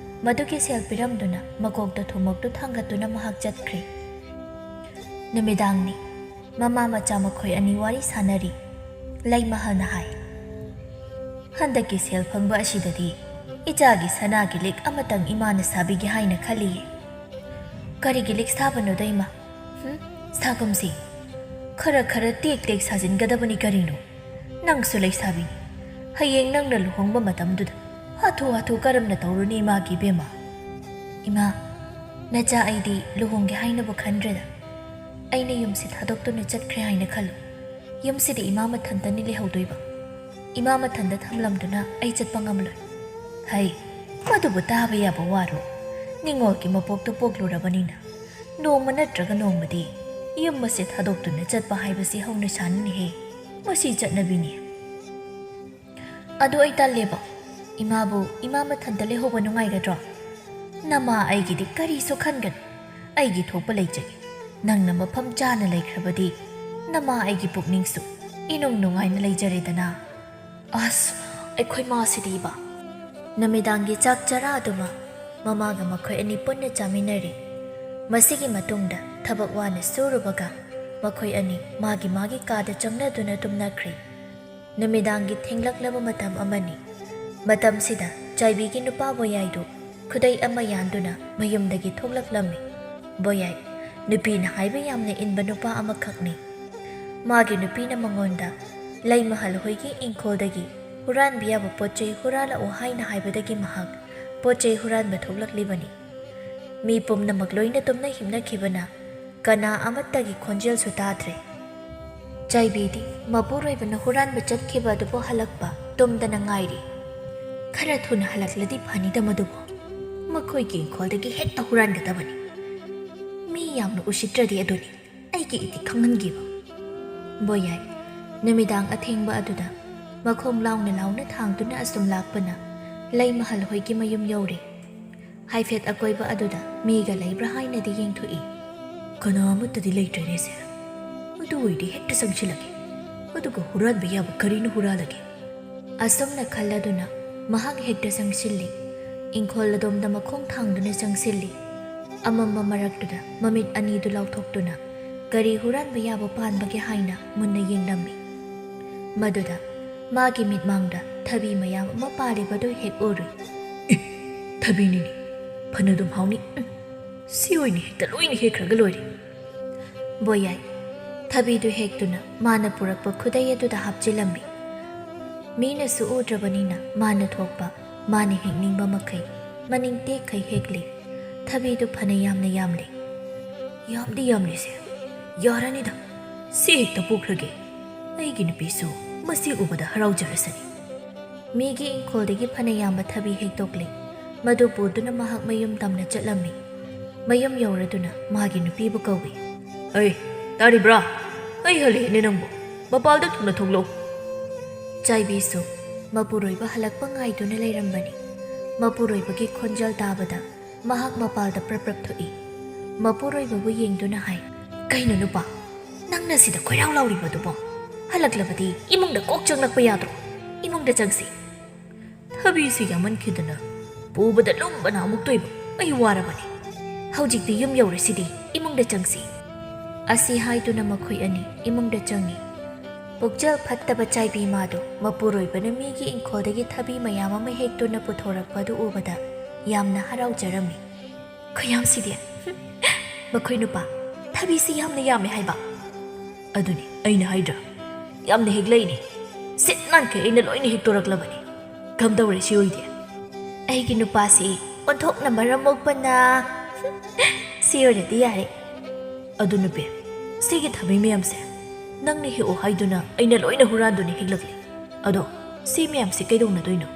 ꯃꯗꯨꯒꯤ ꯁꯦꯜ ꯄꯤꯔꯝꯗꯨꯅ ꯃꯀꯣꯛꯇ ꯊꯨꯝꯃꯣꯛꯇꯨ ꯊꯥꯡꯒꯠꯇꯨꯅ ꯃꯍꯥꯛ ꯆꯠꯈ꯭ꯔꯦ꯫ ꯅꯨꯃꯤꯗꯥꯡꯅꯤ꯫ ꯃꯃꯥ ꯃꯆꯥ ꯃꯈꯣꯏ ꯑꯅꯤ ꯋꯥꯔꯤ ꯁꯥꯟꯅꯔꯤ꯫ ꯂꯩꯃꯍꯜꯅ ꯍꯥꯏ, "ꯍꯟꯗꯛꯀꯤ ꯁꯦꯜ ꯐꯪꯕ ꯑꯁꯤꯗꯗꯤ ꯏꯆꯥꯒꯤ ꯁꯅꯥꯒꯤ ꯂꯤꯛ ꯑꯃꯇꯪ ꯏꯃꯥꯅ ꯁꯥꯕꯤꯒꯦ ꯍꯥꯏꯅ ꯈꯜꯂꯤꯌꯦ꯫" "ꯀꯔꯤꯒꯤ ꯂꯤꯛ ꯁꯥꯕꯅꯣꯗ, ꯏꯃꯥ?" "ꯍꯨꯝ? ꯁꯥꯒꯨꯝꯁꯤ꯫ ꯈꯔ ꯈꯔ ꯇꯦꯛ ꯇꯦꯛ ꯁꯥꯖꯤꯟꯒꯗꯕꯅꯤ ꯀꯔꯤꯅꯣ? ꯅꯪꯁꯨ ꯂꯩꯁꯥꯕꯤꯅꯤ꯫ ꯍꯌꯦꯡ ꯅꯪꯅ ꯂꯨꯍꯣꯡꯕ ꯃꯇꯝꯗꯨꯗ ꯍꯥꯊꯨ ꯍꯥꯊꯨ ꯀꯔꯝꯅ ꯇꯧꯔꯨꯅꯤ ꯏꯃꯥꯒꯤ ꯏꯕꯦꯝꯃ?" "ꯏꯃꯥ, ꯅꯆꯥ ꯑꯩꯗꯤ ꯂꯨꯍꯣꯡꯒꯦ ꯍꯥꯏꯅꯕꯨ ꯈꯟꯗ꯭ꯔꯦꯗ꯫ ꯑꯩꯅ ꯌꯨꯝꯁꯤ ꯊꯥꯗꯣꯛꯇꯨꯅ ꯆꯠꯈ꯭ꯔꯦ ꯍꯥꯏꯅ ꯈꯜꯂꯨ꯫ ꯌꯨꯝꯁꯤꯗ ꯏꯃꯥ ꯃꯊꯟꯇꯅꯤ ꯂꯩꯍꯧꯗꯣꯏꯕ꯫ ꯏꯃꯥ ꯃꯊꯟꯇ ꯊꯝꯂꯝꯗꯨꯅ ꯑꯩ ꯆꯠꯄ ꯉꯝꯂꯣꯏ꯫ ꯍꯩ, ꯃꯗꯨꯕꯨ ꯇꯥꯕ ꯌꯥꯕ ꯋꯥꯔꯣ? ꯅꯤꯡꯉꯣꯜꯒꯤ ꯃꯄꯣꯛꯇ ꯄꯣꯛꯂꯨꯔꯕꯅꯤꯅ ꯅꯣꯡꯃ ꯅꯠꯇ꯭ꯔꯒ ꯅꯣꯡꯃꯗꯤ ꯌꯨꯝ ꯑꯁꯤ ꯊꯥꯗꯣꯛꯇꯨꯅ ꯆꯠꯄ ꯍꯥꯏꯕꯁꯤ ꯍꯧꯅꯁꯥꯅꯤꯅꯦꯍꯦ꯫ ꯃꯁꯤ ꯆꯠꯅꯕꯤꯅꯤ꯫ ꯑꯗꯨ ꯑꯩ ꯇꯜꯂꯦꯕ꯫ ꯏꯃꯥꯕꯨ ꯏꯃꯥ ꯃꯊꯟꯇ ꯂꯩꯍꯧꯕ ꯅꯨꯡꯉꯥꯏꯒꯗ꯭ꯔꯣ? ꯅꯃꯥ ꯑꯩꯒꯤꯗꯤ ꯀꯔꯤꯁꯨ ꯈꯟꯒꯅꯨ꯫ ꯑꯩꯒꯤ ꯊꯣꯛꯄ ꯂꯩꯖꯒꯦ꯫ ꯅꯪꯅ ꯃꯐꯝ ꯆꯥꯅ ꯂꯩꯈ꯭ꯔꯕꯗꯤ ꯅꯃꯥ ꯑꯩꯒꯤ ꯄꯨꯛꯅꯤꯡꯁꯨ ꯏꯅꯨꯡ ꯅꯨꯡꯉꯥꯏꯅ ꯂꯩꯖꯔꯦꯗꯅ꯫ ꯑꯁ, ꯑꯩꯈꯣꯏ ꯃꯥꯁꯤꯗꯤꯕ꯫ ꯅꯨꯃꯤꯗꯥꯡꯒꯤ ꯆꯥꯛ ꯆꯔꯥ ꯑꯗꯨꯃ ꯃꯃꯥꯒ ꯃꯈꯣꯏ ꯑꯅꯤ ꯄꯨꯟꯅ ꯆꯥꯃꯤꯟꯅꯔꯦ꯫ ꯃꯁꯤꯒꯤ ꯃꯇꯨꯡꯗ ꯊꯕꯛ ꯋꯥꯅ ꯁꯨꯔꯨꯕꯒ ꯃꯈꯣꯏ ꯑꯅꯤ ꯃꯥꯒꯤ ꯃꯥꯒꯤ ꯀꯥꯗ ꯆꯪꯅꯗꯨꯅ ꯇꯨꯝꯅꯈ꯭ꯔꯦ꯫ ꯅꯨꯃꯤꯗꯥꯡꯒꯤ ꯊꯦꯡꯂꯛꯂꯕ ꯃꯇꯝ ꯑꯃꯅꯤ꯫ ꯃꯇꯝꯁꯤꯗ ꯆꯥꯏꯕꯤꯒꯤ ꯅꯨꯄꯥ ꯕꯣꯌꯥꯏꯗꯨ ꯈꯨꯗꯩ ꯑꯃ ꯌꯥꯟꯗꯨꯅ ꯃꯌꯨꯝꯗꯒꯤ ꯊꯣꯛꯂꯛꯂꯝꯃꯤ꯫ ꯕꯣꯌꯥꯏ, ꯅꯨꯄꯤꯅ ꯍꯥꯏꯕ ꯌꯥꯝꯅ ꯏꯟꯕ ꯅꯨꯄꯥ ꯑꯃꯈꯛꯅꯤ꯫ ꯃꯥꯒꯤ ꯅꯨꯄꯤꯅ ꯃꯉꯣꯟꯗ ꯂꯩꯃꯍꯜ ꯍꯣꯏꯒꯤ ꯏꯪꯈꯣꯜꯗꯒꯤ ꯍꯨꯔꯥꯟꯕ ꯌꯥꯕ ꯄꯣꯠ ꯆꯩ ꯍꯨꯔꯥꯜꯂꯛꯎ ꯍꯥꯏꯅ ꯍꯥꯏꯕꯗꯒꯤ ꯃꯍꯥꯛ ꯄꯣꯠ ꯆꯩ ꯍꯨꯔꯥꯟꯕ ꯊꯣꯛꯂꯛꯂꯤꯕꯅꯤ꯫ ꯃꯤ ꯄꯨꯝꯅꯃꯛ ꯂꯣꯏꯅ ꯇꯨꯝꯅ ꯍꯤꯞꯅꯈꯤꯕꯅ ꯀꯅꯥ ꯑꯃꯠꯇꯒꯤ ꯈꯣꯟꯖꯦꯜꯁꯨ ꯇꯥꯗ꯭ꯔꯦ꯫ ꯆꯥꯏꯕꯤꯗꯤ ꯃꯄꯨꯔꯣꯏꯕꯅ ꯍꯨꯔꯥꯟꯕ ꯆꯠꯈꯤꯕ ꯑꯗꯨꯕꯨ ꯍꯜꯂꯛꯄ ꯇꯨꯝꯗꯅ ꯉꯥꯏꯔꯤ꯫ ꯈꯔ ꯊꯨꯅ ꯍꯜꯂꯛꯂꯗꯤ ꯐꯅꯤꯗ ꯃꯗꯨꯕꯨ꯫ ꯃꯈꯣꯏꯒꯤ ꯏꯪꯈꯣꯜꯗꯒꯤ ꯍꯦꯛꯇ ꯍꯨꯔꯥꯟꯒꯗꯕꯅꯤ꯫ ꯃꯤ ꯌꯥꯝꯅ ꯎꯁꯤꯠꯇ꯭ꯔꯗꯤ ꯑꯗꯨꯅꯤ꯫ ꯑꯩꯒꯤ ꯏꯊꯤꯛ ꯈꯪꯍꯟꯈꯤꯕ꯫ ꯕꯣꯌꯥꯏ, ꯅꯨꯃꯤꯗꯥꯡ ꯑꯊꯦꯡꯕ ꯑꯗꯨꯗ ꯃꯈꯣꯡ ꯂꯥꯎꯅ ꯂꯥꯎꯅ ꯊꯥꯡꯗꯨꯅ ꯑꯁꯨꯝ ꯂꯥꯛꯄꯅ ꯂꯩꯃꯍꯜ ꯍꯣꯏꯒꯤ ꯃꯌꯨꯝ ꯌꯧꯔꯦ꯫ ꯍꯥꯏꯐꯦꯠ ꯑꯀꯣꯏꯕ ꯑꯗꯨꯗ ꯃꯤꯒ ꯂꯩꯕ꯭ꯔꯥ ꯍꯥꯏꯅꯗꯤ ꯌꯦꯡꯊꯣꯛꯏ꯫ ꯀꯅꯥ ꯑꯃꯠꯇꯗꯤ ꯂꯩꯇ꯭ꯔꯦꯅꯦ ꯁꯦ꯫ ꯑꯗꯨ ꯑꯣꯏꯔꯗꯤ ꯍꯦꯛꯇ ꯆꯪꯁꯤꯜꯂꯒꯦ꯫ ꯑꯗꯨꯒ ꯍꯨꯔꯥꯟꯕ ꯌꯥꯕ ꯀꯔꯤꯅ ꯍꯨꯔꯥꯜꯂꯒꯦ? ꯑꯁꯨꯝꯅ ꯈꯜꯂꯗꯨꯅ ꯃꯍꯥꯛ ꯍꯦꯛꯇ ꯆꯪꯁꯤꯜꯂꯤ꯫ ꯏꯪꯈꯣꯜ ꯑꯗꯣꯝꯗ ꯃꯈꯣꯡ ꯊꯥꯡꯗꯨꯅ ꯆꯪꯁꯤꯜꯂꯤ꯫ ꯑꯃꯝꯕ ꯃꯔꯛꯇꯨꯗ ꯃꯃꯤꯠ ꯑꯅꯤꯗꯨ ꯂꯥꯎꯊꯣꯛꯇꯨꯅ ꯀꯔꯤ ꯍꯨꯔꯥꯟꯕ ꯌꯥꯕ ꯄꯥꯟꯕꯒꯦ ꯍꯥꯏꯅ ꯃꯨꯟꯅ ꯌꯦꯡꯂꯝꯃꯤ꯫ ꯃꯗꯨꯗ ꯃꯥꯒꯤ ꯃꯤꯠꯃꯥꯡꯗ ꯊꯕꯤ ꯃꯌꯥꯝ ꯑꯃ ꯄꯥꯜꯂꯤꯕꯗꯨ ꯍꯦꯛ ꯎꯔꯨꯏ꯫ "ꯑꯦ, ꯊꯕꯤꯅꯤꯅꯦ꯫ ꯐꯅꯗꯨꯝ ꯍꯥꯎꯅꯤ꯫ ꯎꯝ, ꯁꯤ ꯑꯣꯏꯅ ꯍꯦꯛꯇ ꯂꯣꯏꯅ ꯍꯦꯛꯈ꯭ꯔꯒ ꯂꯣꯏꯔꯦ꯫" ꯕꯣꯌꯥꯏ ꯊꯕꯤꯗꯨ ꯍꯦꯛꯇꯨꯅ ꯃꯥꯅ ꯄꯨꯔꯛꯄ ꯈꯨꯗꯩ ꯑꯗꯨꯗ ꯍꯥꯞꯆꯤꯜꯂꯝꯃꯤ꯫ ꯃꯤꯅꯁꯨ ꯎꯗ꯭ꯔꯕꯅꯤꯅ ꯃꯥꯅ ꯊꯣꯛꯄ, ꯃꯥꯅ ꯍꯦꯛꯅꯤꯡꯕ ꯃꯈꯩ ꯃꯅꯤꯡ ꯇꯦꯛꯈꯩ ꯍꯦꯛꯂꯤ꯫ ꯊꯕꯤꯗꯨ ꯐꯅ ꯌꯥꯝꯅ ꯌꯥꯝꯂꯤ꯫ "ꯌꯥꯝꯗꯤ ꯌꯥꯝꯂꯤꯁꯦ꯫ "ꯌꯥꯔꯅꯤꯗ, ꯁꯤ ꯍꯦꯛꯇ ꯄꯨꯈ꯭ꯔꯒꯦ꯫ ꯑꯩꯒꯤ ꯅꯨꯄꯤꯁꯨ ꯃꯁꯤ ꯎꯕꯗ ꯍꯔꯥꯎꯖꯔꯁꯅꯤ꯫" ꯃꯤꯒꯤ ꯏꯪꯈꯣꯜꯗꯒꯤ ꯐꯅ ꯌꯥꯝꯕ ꯊꯕꯤ ꯍꯦꯛꯇꯣꯛꯂꯦ꯫ ꯃꯗꯨ ꯄꯨꯗꯨꯅ ꯃꯍꯥꯛ ꯃꯌꯨꯝ ꯇꯝꯅ ꯆꯠꯂꯝꯃꯤ꯫ ꯃꯌꯨꯝ ꯌꯧꯔꯗꯨꯅ ꯃꯥꯒꯤ ꯅꯨꯄꯤꯕꯨ ꯀꯧꯏ꯫ "ꯑꯩ, ꯇꯥꯔꯤꯕ꯭ꯔꯥ? ꯑꯩ ꯍꯜꯂꯛꯑꯦꯅꯦ ꯅꯪꯕꯨ꯫ ꯃꯄꯥꯜꯗ ꯊꯨꯅ ꯊꯣꯛꯂꯛꯎ꯫" ꯆꯥꯏꯕꯤꯁꯨ ꯃꯄꯨꯔꯣꯏꯕ ꯍꯜꯂꯛꯄ ꯉꯥꯏꯗꯨꯅ ꯂꯩꯔꯝꯕꯅꯤ꯫ ꯃꯄꯨꯔꯣꯏꯕꯒꯤ ꯈꯣꯟꯖꯦꯜ ꯇꯥꯕꯗ ꯃꯍꯥꯛ ꯃꯄꯥꯜꯗ ꯄ꯭ꯔꯞ ꯄ꯭ꯔꯞ ꯊꯣꯛꯏ꯫ ꯃꯄꯨꯔꯣꯏꯕꯕꯨ ꯌꯦꯡꯗꯨꯅ ꯍꯥꯏ, "ꯀꯩꯅꯣ ꯅꯨꯄꯥ, ꯅꯪꯅ ꯁꯤꯗ ꯈꯣꯏꯔꯥꯎ ꯂꯥꯎꯔꯤꯕꯗꯨꯕꯣ? ꯍꯜꯂꯛꯂꯕꯗꯤ ꯏꯃꯨꯡꯗ ꯀꯣꯛ ꯆꯪꯂꯛꯄ ꯌꯥꯗ꯭ꯔꯣ? ꯏꯃꯨꯡꯗ ꯆꯪꯁꯤ꯫" ꯊꯕꯤꯁꯨ ꯌꯥꯝꯃꯟꯈꯤꯗꯅ ꯄꯨꯕꯗ ꯂꯨꯝꯕꯅ ꯑꯃꯨꯛ ꯇꯣꯏꯕ꯫ "ꯑꯩ ꯋꯥꯔꯕꯅꯤ꯫ ꯍꯧꯖꯤꯛꯇꯤ ꯌꯨꯝ ꯌꯧꯔꯁꯤꯗꯤ, ꯏꯃꯨꯡꯗ ꯆꯪꯁꯤ꯫" ꯑꯁꯤ ꯍꯥꯏꯗꯨꯅ ꯃꯈꯣꯏ ꯑꯅꯤ ꯏꯃꯨꯡꯗ ꯆꯪꯉꯤ꯫ ꯄꯨꯛꯆꯦꯜ ꯐꯠꯇꯕ ꯆꯥꯏꯕꯤ ꯃꯥꯗꯣ ꯃꯄꯨꯔꯣꯏꯕꯅ ꯃꯤꯒꯤ ꯏꯪꯈꯣꯜꯗꯒꯤ ꯊꯕꯤ ꯃꯌꯥꯝ ꯑꯃ ꯍꯦꯛꯇꯨꯅ ꯄꯨꯊꯣꯔꯛꯄ ꯑꯗꯨ ꯎꯕꯗ ꯌꯥꯝꯅ ꯍꯔꯥꯎꯖꯔꯝꯃꯤ꯫ "ꯈꯨꯌꯥꯝꯁꯤꯗꯤ! ꯃꯈꯣꯏ ꯅꯨꯄꯥ, ꯊꯕꯤꯁꯤ ꯌꯥꯝꯅ ꯌꯥꯝꯃꯦ ꯍꯥꯏꯕ꯫" "ꯑꯗꯨꯅꯤ ꯑꯩꯅ ꯍꯥꯏꯗ꯭ꯔꯥ, ꯌꯥꯝꯅ ꯍꯦꯛꯂꯛꯏꯅꯤ꯫ ꯁꯤꯠ ꯅꯥꯟꯈꯩ ꯑꯩꯅ ꯂꯣꯏꯅ ꯍꯦꯛꯇꯣꯔꯛꯂꯕꯅꯤ꯫ ꯀꯝꯗꯧꯔꯦ ꯁꯤ ꯑꯣꯏꯗꯤ?" "ꯑꯩꯒꯤ ꯅꯨꯄꯥꯁꯤ ꯑꯣꯟꯊꯣꯛꯅ ꯃꯔꯝ ꯃꯣꯛꯄꯅ꯫" "ꯁꯤ ꯑꯣꯏꯔꯗꯤ ꯌꯥꯔꯦ꯫" "ꯑꯗꯨ ꯅꯨꯄꯤ, ꯁꯤꯒꯤ ꯊꯕꯤ ꯃꯌꯥꯝꯁꯦ ꯅꯪꯅ ꯍꯦꯛꯑꯣ ꯍꯥꯏꯗꯨꯅ ꯑꯩꯅ ꯂꯣꯏꯅ ꯍꯨꯔꯥꯟꯗꯨꯅ ꯍꯦꯛꯂꯛꯂꯤ꯫ ꯑꯗꯣ ꯁꯤ ꯃꯌꯥꯝꯁꯦ ꯀꯩꯗꯧꯅꯗꯣꯏꯅꯣ?"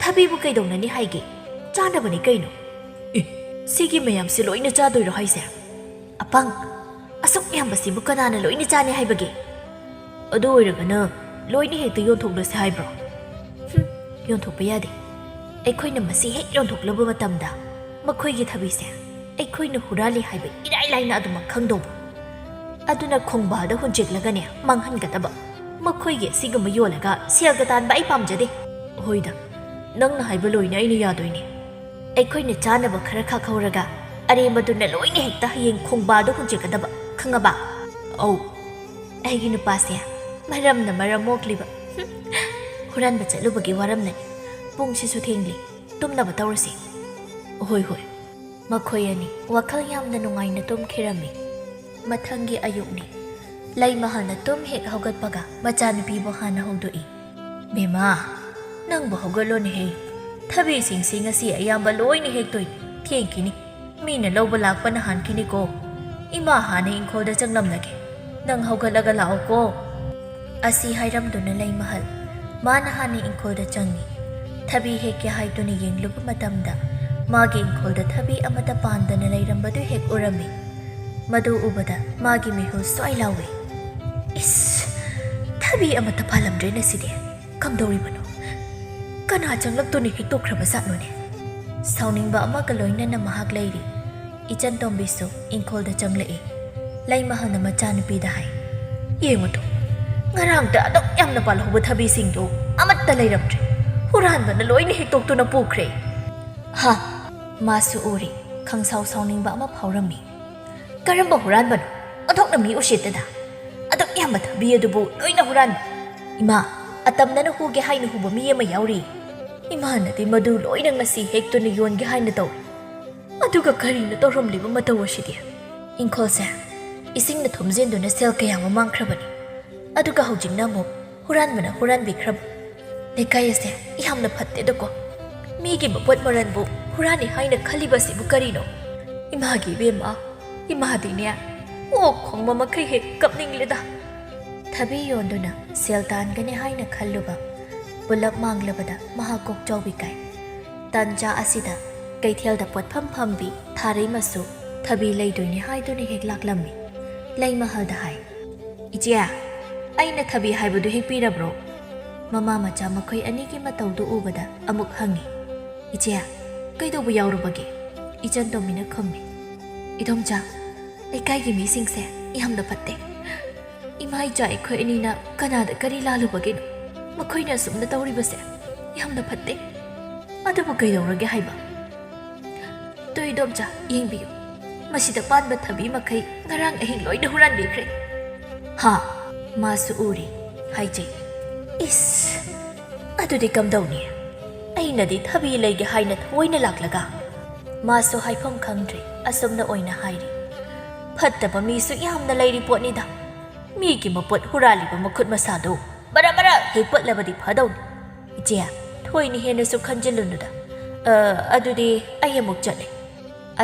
"ꯊꯕꯤꯕꯨ ꯀꯩꯗꯧꯅꯅꯤ ꯍꯥꯏꯒꯦ? ꯆꯥꯅꯕꯅꯤ ꯀꯩꯅꯣ꯫" "ꯑꯦ, ꯁꯤꯒꯤ ꯃꯌꯥꯝꯁꯦ ꯂꯣꯏꯅ ꯆꯥꯗꯣꯏꯔꯣ ꯍꯥꯏꯁꯦ?" "ꯑꯄꯪ, ꯑꯁꯨꯛ ꯌꯥꯝꯕꯁꯤꯕꯨ ꯀꯅꯥꯅ ꯂꯣꯏꯅ ꯆꯥꯅꯤ ꯍꯥꯏꯕꯒꯦ?" "ꯑꯗꯨ ꯑꯣꯏꯔꯒꯅ ꯂꯣꯏꯅ ꯍꯦꯛꯇ ꯌꯣꯟꯊꯣꯛꯂꯁꯦ ꯍꯥꯏꯕ꯭ꯔꯣ?" "ꯍꯨꯝ, ꯌꯣꯟꯊꯣꯛꯄ ꯌꯥꯗꯦ꯫ ꯑꯩꯈꯣꯏꯅ ꯃꯁꯤ ꯍꯦꯛ ꯌꯣꯟꯊꯣꯛꯂꯕ ꯃꯇꯝꯗ ꯃꯈꯣꯏꯒꯤ ꯊꯕꯤꯁꯦ ꯑꯩꯈꯣꯏꯅ ꯍꯨꯔꯥꯜꯂꯤ ꯍꯥꯏꯕ ꯏꯔꯥꯏ ꯂꯥꯏꯅ ꯑꯗꯨꯃꯛ ꯈꯪꯗꯧꯕ꯫ ꯑꯗꯨꯅ ꯈꯣꯡꯕꯥꯜꯗ ꯍꯨꯟꯆꯦꯛꯂꯒꯅꯦ ꯃꯥꯡꯍꯟꯒꯗꯕ꯫ ꯃꯈꯣꯏꯒꯤ ꯑꯁꯤꯒꯨꯝꯕ ꯌꯣꯜꯂꯒ ꯁꯦꯜꯒ ꯇꯥꯟꯕ ꯑꯩ ꯄꯥꯝꯖꯗꯦ꯫" "ꯍꯣꯏꯗ, ꯅꯪꯅ ꯍꯥꯏꯕ ꯂꯣꯏꯅ ꯑꯩꯅ ꯌꯥꯗꯣꯏꯅꯦ꯫ ꯑꯩꯈꯣꯏꯅ ꯆꯥꯅꯕ ꯈꯔ ꯈꯥꯛꯍꯧꯔꯒ ꯑꯔꯦꯝꯕꯗꯨꯅ ꯂꯣꯏꯅ ꯍꯦꯛꯇ ꯍꯌꯦꯡ ꯈꯣꯡꯕꯥꯜꯗ ꯍꯨꯟꯆꯦꯛꯀꯗꯕ, ꯈꯪꯉꯕ?" "ꯑꯧ꯫" "ꯑꯩꯒꯤ ꯅꯨꯄꯥꯁꯦ ꯃꯔꯝꯅ ꯃꯔꯝ ꯃꯣꯛꯂꯤꯕ꯫ ꯍꯨꯝ, ꯍꯨꯔꯥꯟꯕ ꯆꯠꯂꯨꯕꯒꯤ ꯋꯥꯔꯝꯂꯅꯤ꯫ ꯄꯨꯡꯁꯤꯁꯨ ꯊꯦꯡꯂꯤ, ꯇꯨꯝꯅꯕ ꯇꯧꯔꯁꯤ꯫" "ꯍꯣꯏ, ꯍꯣꯏ꯫" ꯃꯈꯣꯏ ꯑꯅꯤ ꯋꯥꯈꯜ ꯌꯥꯝꯅ ꯅꯨꯡꯉꯥꯏꯅ ꯇꯨꯝꯈꯤꯔꯝꯃꯤ꯫ ꯃꯊꯪꯒꯤ ꯑꯌꯨꯛꯅꯤ꯫ ꯂꯩꯃꯍꯜꯅ ꯇꯨꯝ ꯍꯦꯛ ꯍꯧꯒꯠꯄꯒ ꯃꯆꯥꯅꯨꯄꯤꯕꯨ ꯍꯥꯟꯅ ꯍꯧꯗꯣꯛꯏ꯫ "ꯕꯦꯝꯃ, ꯅꯪꯕꯨ ꯍꯧꯒꯠꯂꯣꯅꯦꯍꯦ꯫ ꯊꯕꯤꯁꯤꯡꯁꯤ ꯉꯁꯤ ꯑꯌꯥꯝꯕ ꯂꯣꯏꯅ ꯍꯦꯛꯇꯣꯏꯅꯤ꯫ ꯊꯦꯡꯈꯤꯅꯤ꯫ ꯃꯤꯅ ꯂꯧꯕ ꯂꯥꯛꯄꯅ ꯍꯥꯟꯈꯤꯅꯤꯀꯣ꯫ "ꯏꯃꯥ ꯍꯥꯟꯅ ꯏꯪꯈꯣꯜꯗ ꯆꯪꯂꯝꯂꯒꯦ, ꯅꯪ ꯍꯧꯒꯠꯂꯒ ꯂꯥꯛꯑꯣꯀꯣ"꯫ ꯑꯁꯤ ꯍꯥꯏꯔꯝꯗꯨꯅ ꯂꯩꯃꯍꯜ ꯃꯥꯅ ꯍꯥꯟꯅ ꯏꯪꯈꯣꯜꯗ ꯆꯪꯉꯤ꯫ ꯊꯕꯤ ꯍꯦꯛꯀꯦ ꯍꯥꯏꯗꯨꯅ ꯌꯦꯡꯂꯨꯕ ꯃꯇꯝꯗ ꯃꯥꯒꯤ ꯏꯪꯈꯣꯜꯗ ꯊꯕꯤ ꯑꯃꯠꯇ ꯄꯥꯟꯗꯅ ꯂꯩꯔꯝꯕꯗꯨ ꯍꯦꯛ ꯎꯔꯝꯃꯤ꯫ ꯃꯗꯨ ꯎꯕꯗ ꯃꯥꯒꯤ ꯃꯤꯍꯨꯜ ꯁ꯭ꯋꯥꯏ ꯂꯥꯎꯏ꯫ "ꯏꯁ! ꯊꯕꯤ ꯑꯃꯠꯇ ꯄꯥꯜꯂꯝꯗ꯭ꯔꯦ ꯉꯁꯤꯗꯤ꯫ ꯀꯝꯗꯧꯔꯤꯕꯅꯣ? ꯀꯅꯥ ꯆꯪꯂꯛꯇꯨꯅ ꯍꯦꯛꯇꯣꯛꯈ꯭ꯔꯕ ꯖꯥꯠꯅꯣꯅꯦ?" ꯁꯥꯎꯅꯤꯡꯕ ꯑꯃꯒ ꯂꯣꯏꯅꯅ ꯃꯍꯥꯛ ꯂꯩꯔꯤ꯫ ꯏꯆꯟ ꯇꯣꯝꯕꯤꯁꯨ ꯏꯪꯈꯣꯜꯗ ꯆꯪꯂꯛꯏ꯫ ꯂꯩꯃꯍꯜꯅ ꯃꯆꯥꯅꯨꯄꯤꯗ ꯍꯥꯏ, "ꯌꯦꯡꯉꯨ ꯇꯨ, ꯉꯔꯥꯡꯇ ꯑꯗꯨꯛ ꯌꯥꯝꯅ ꯄꯥꯜꯍꯧꯕ ꯊꯕꯤꯁꯤꯡꯗꯨ ꯑꯃꯠꯇ ꯂꯩꯔꯝꯗ꯭ꯔꯦ꯫ ꯍꯨꯔꯥꯟꯕꯅ ꯂꯣꯏꯅ ꯍꯦꯛꯇꯣꯛꯇꯨꯅ ꯄꯨꯈ꯭ꯔꯦ"꯫ ꯍꯥ! ꯃꯥꯁꯨ ꯎꯔꯤ꯫ ꯈꯪꯁꯥꯎ ꯁꯥꯎꯅꯤꯡꯕ ꯑꯃ ꯐꯥꯎꯔꯝꯃꯤ꯫ "ꯀꯔꯝꯕ ꯍꯨꯔꯥꯟꯕꯅꯣ? ꯑꯣꯟꯊꯣꯛꯅ ꯃꯤ ꯎꯁꯤꯠꯇꯗ꯫ ꯑꯗꯨꯛ ꯌꯥꯝꯕ ꯊꯕꯤ ꯑꯗꯨꯕꯨ ꯂꯣꯏꯅ ꯍꯨꯔꯥꯟꯕ꯫ ꯏꯃꯥ, ꯑꯇꯝꯅꯅ ꯍꯨꯒꯦ ꯍꯥꯏꯅ ꯍꯨꯕ ꯃꯤ ꯑꯃ ꯌꯥꯎꯔꯤ꯫ ꯏꯃꯥꯅꯗꯤ ꯃꯗꯨ ꯂꯣꯏꯅ ꯉꯁꯤ ꯍꯦꯛꯇꯨꯅ ꯌꯣꯟꯒꯦ ꯍꯥꯏꯅ ꯇꯧꯔꯤ꯫ ꯑꯗꯨꯒ ꯀꯔꯤꯅꯣ ꯇꯧꯔꯝꯂꯤꯕ ꯃꯇꯧ ꯑꯁꯤꯗꯤ? ꯏꯪꯈꯣꯜꯁꯦ ꯏꯁꯤꯡꯅ ꯊꯨꯝꯖꯤꯟꯗꯨꯅ ꯁꯦꯜ ꯀꯌꯥ ꯑꯃ ꯃꯥꯡꯈ꯭ꯔꯕꯅꯤ꯫ ꯑꯗꯨꯒ ꯍꯧꯖꯤꯛꯅ ꯑꯃꯨꯛ ꯍꯨꯔꯥꯟꯕꯅ ꯍꯨꯔꯥꯟꯕꯤꯈ꯭ꯔꯕ꯫ ꯂꯩꯀꯥꯏ ꯑꯁꯦ ꯌꯥꯝꯅ ꯐꯠꯇꯦꯗꯀꯣ꯫ ꯃꯤꯒꯤ ꯃꯄꯣꯠ ꯃꯔꯟꯕꯨ ꯍꯨꯔꯥꯟꯅꯤ ꯍꯥꯏꯅ ꯈꯜꯂꯤꯕ ꯑꯁꯤꯕꯨ ꯀꯔꯤꯅꯣ? ꯏꯃꯥꯒꯤ ꯏꯕꯦꯝꯃ, ꯏꯃꯥꯗꯤꯅꯦ ꯑꯣꯛ ꯈꯣꯡꯕ ꯃꯈꯩ ꯍꯦꯛ ꯀꯞꯅꯤꯡꯂꯦꯗ"꯫ ꯊꯕꯤ ꯌꯣꯟꯗꯨꯅ ꯁꯦꯜ ꯇꯥꯟꯒꯅꯤ ꯍꯥꯏꯅ ꯈꯜꯂꯨꯕ ꯄꯨꯂꯞ ꯃꯥꯡꯂꯕꯗ ꯃꯍꯥꯛ ꯀꯣꯛ ꯆꯥꯎꯕꯤ ꯀꯥꯏ꯫ ꯇꯥꯟꯖꯥ ꯑꯁꯤꯗ ꯀꯩꯊꯦꯜꯗ ꯄꯣꯠꯐꯝ ꯐꯝꯕꯤ ꯊꯥꯔꯩꯃꯁꯨ ꯊꯕꯤ ꯂꯩꯗꯣꯏꯅꯤ ꯍꯥꯏꯗꯨꯅ ꯍꯦꯛ ꯂꯥꯛꯂꯝꯃꯤ꯫ ꯂꯩꯃꯍꯜꯗ ꯍꯥꯏ, "ꯏꯆꯦ, ꯑꯩꯅ ꯊꯕꯤ ꯍꯥꯏꯕꯗꯨ ꯍꯦꯛꯄꯤꯔꯕ꯭ꯔꯣ?" ꯃꯃꯥ ꯃꯆꯥ ꯃꯈꯣꯏ ꯑꯅꯤꯒꯤ ꯃꯇꯧꯗꯨ ꯎꯕꯗ ꯑꯃꯨꯛ ꯍꯪꯉꯤ, "ꯏꯆꯦ, ꯀꯩꯗꯧꯕ ꯌꯥꯎꯔꯨꯕꯒꯦ?" ꯏꯆꯟ ꯇꯣꯝꯕꯤꯅ ꯈꯨꯝꯃꯤ, "ꯏꯗꯣꯝꯆꯥ, ꯂꯩꯀꯥꯏꯒꯤ ꯃꯤꯁꯤꯡꯁꯦ ꯌꯥꯝꯅ ꯐꯠꯇꯦ꯫ ꯏꯃꯥ ꯏꯆꯥ ꯑꯩꯈꯣꯏ ꯑꯅꯤꯅ ꯀꯅꯥꯗ ꯀꯔꯤ ꯂꯥꯜꯂꯨꯕꯒꯤꯅꯣ? ꯃꯈꯣꯏꯅ ꯑꯁꯨꯝꯅ ꯇꯧꯔꯤꯕꯁꯦ ꯌꯥꯝꯅ ꯐꯠꯇꯦ꯫ ꯑꯗꯨꯕꯨ ꯀꯩꯗꯧꯔꯒꯦ ꯍꯥꯏꯕ? ꯇꯨ ꯏꯗꯣꯝꯆꯥ, ꯌꯦꯡꯕꯤꯌꯨ, ꯃꯁꯤꯗ ꯄꯥꯟꯕ ꯊꯕꯤ ꯃꯈꯩ ꯉꯔꯥꯡ ꯑꯍꯤꯡ ꯂꯣꯏꯅ ꯍꯨꯔꯥꯟꯕꯤꯈ꯭ꯔꯦ"꯫ ꯍꯥ? ꯃꯥꯁꯨ ꯎꯔꯤ꯫ ꯍꯥꯏꯖꯩ, "ꯏꯁ! ꯑꯗꯨꯗꯤ ꯀꯝꯗꯧꯅꯤ? ꯑꯩꯅꯗꯤ ꯊꯕꯤ ꯂꯩꯒꯦ ꯍꯥꯏꯅ ꯊꯑꯣꯏꯅ ꯂꯥꯛꯂꯒ"꯫ ꯃꯥꯁꯨ ꯍꯥꯏꯐꯝ ꯈꯪꯗ꯭ꯔꯦ, ꯑꯁꯨꯝꯅ ꯑꯣꯏꯅ ꯍꯥꯏꯔꯤ, "ꯐꯠꯇꯕ ꯃꯤꯁꯨ ꯌꯥꯝꯅ ꯂꯩꯔꯤ ꯄꯣꯠꯅꯤꯗ꯫ ꯃꯤꯒꯤ ꯃꯄꯣꯠ ꯍꯨꯔꯥꯜꯂꯤꯕ ꯃꯈꯨꯠ ꯃꯁꯥꯗꯨ ꯃꯔꯛ ꯃꯔꯛ ꯍꯦꯛ ꯄꯠꯂꯕꯗꯤ ꯐꯗꯧꯅꯤ꯫ ꯏꯆꯦ, ꯊꯣꯏꯅ ꯍꯦꯟꯅꯁꯨ ꯈꯟꯖꯤꯜꯂꯨꯅꯨꯗ꯫ ꯑ, ꯑꯗꯨꯗꯤ ꯑꯩ ꯑꯃꯨꯛ ꯆꯠꯂꯦ"꯫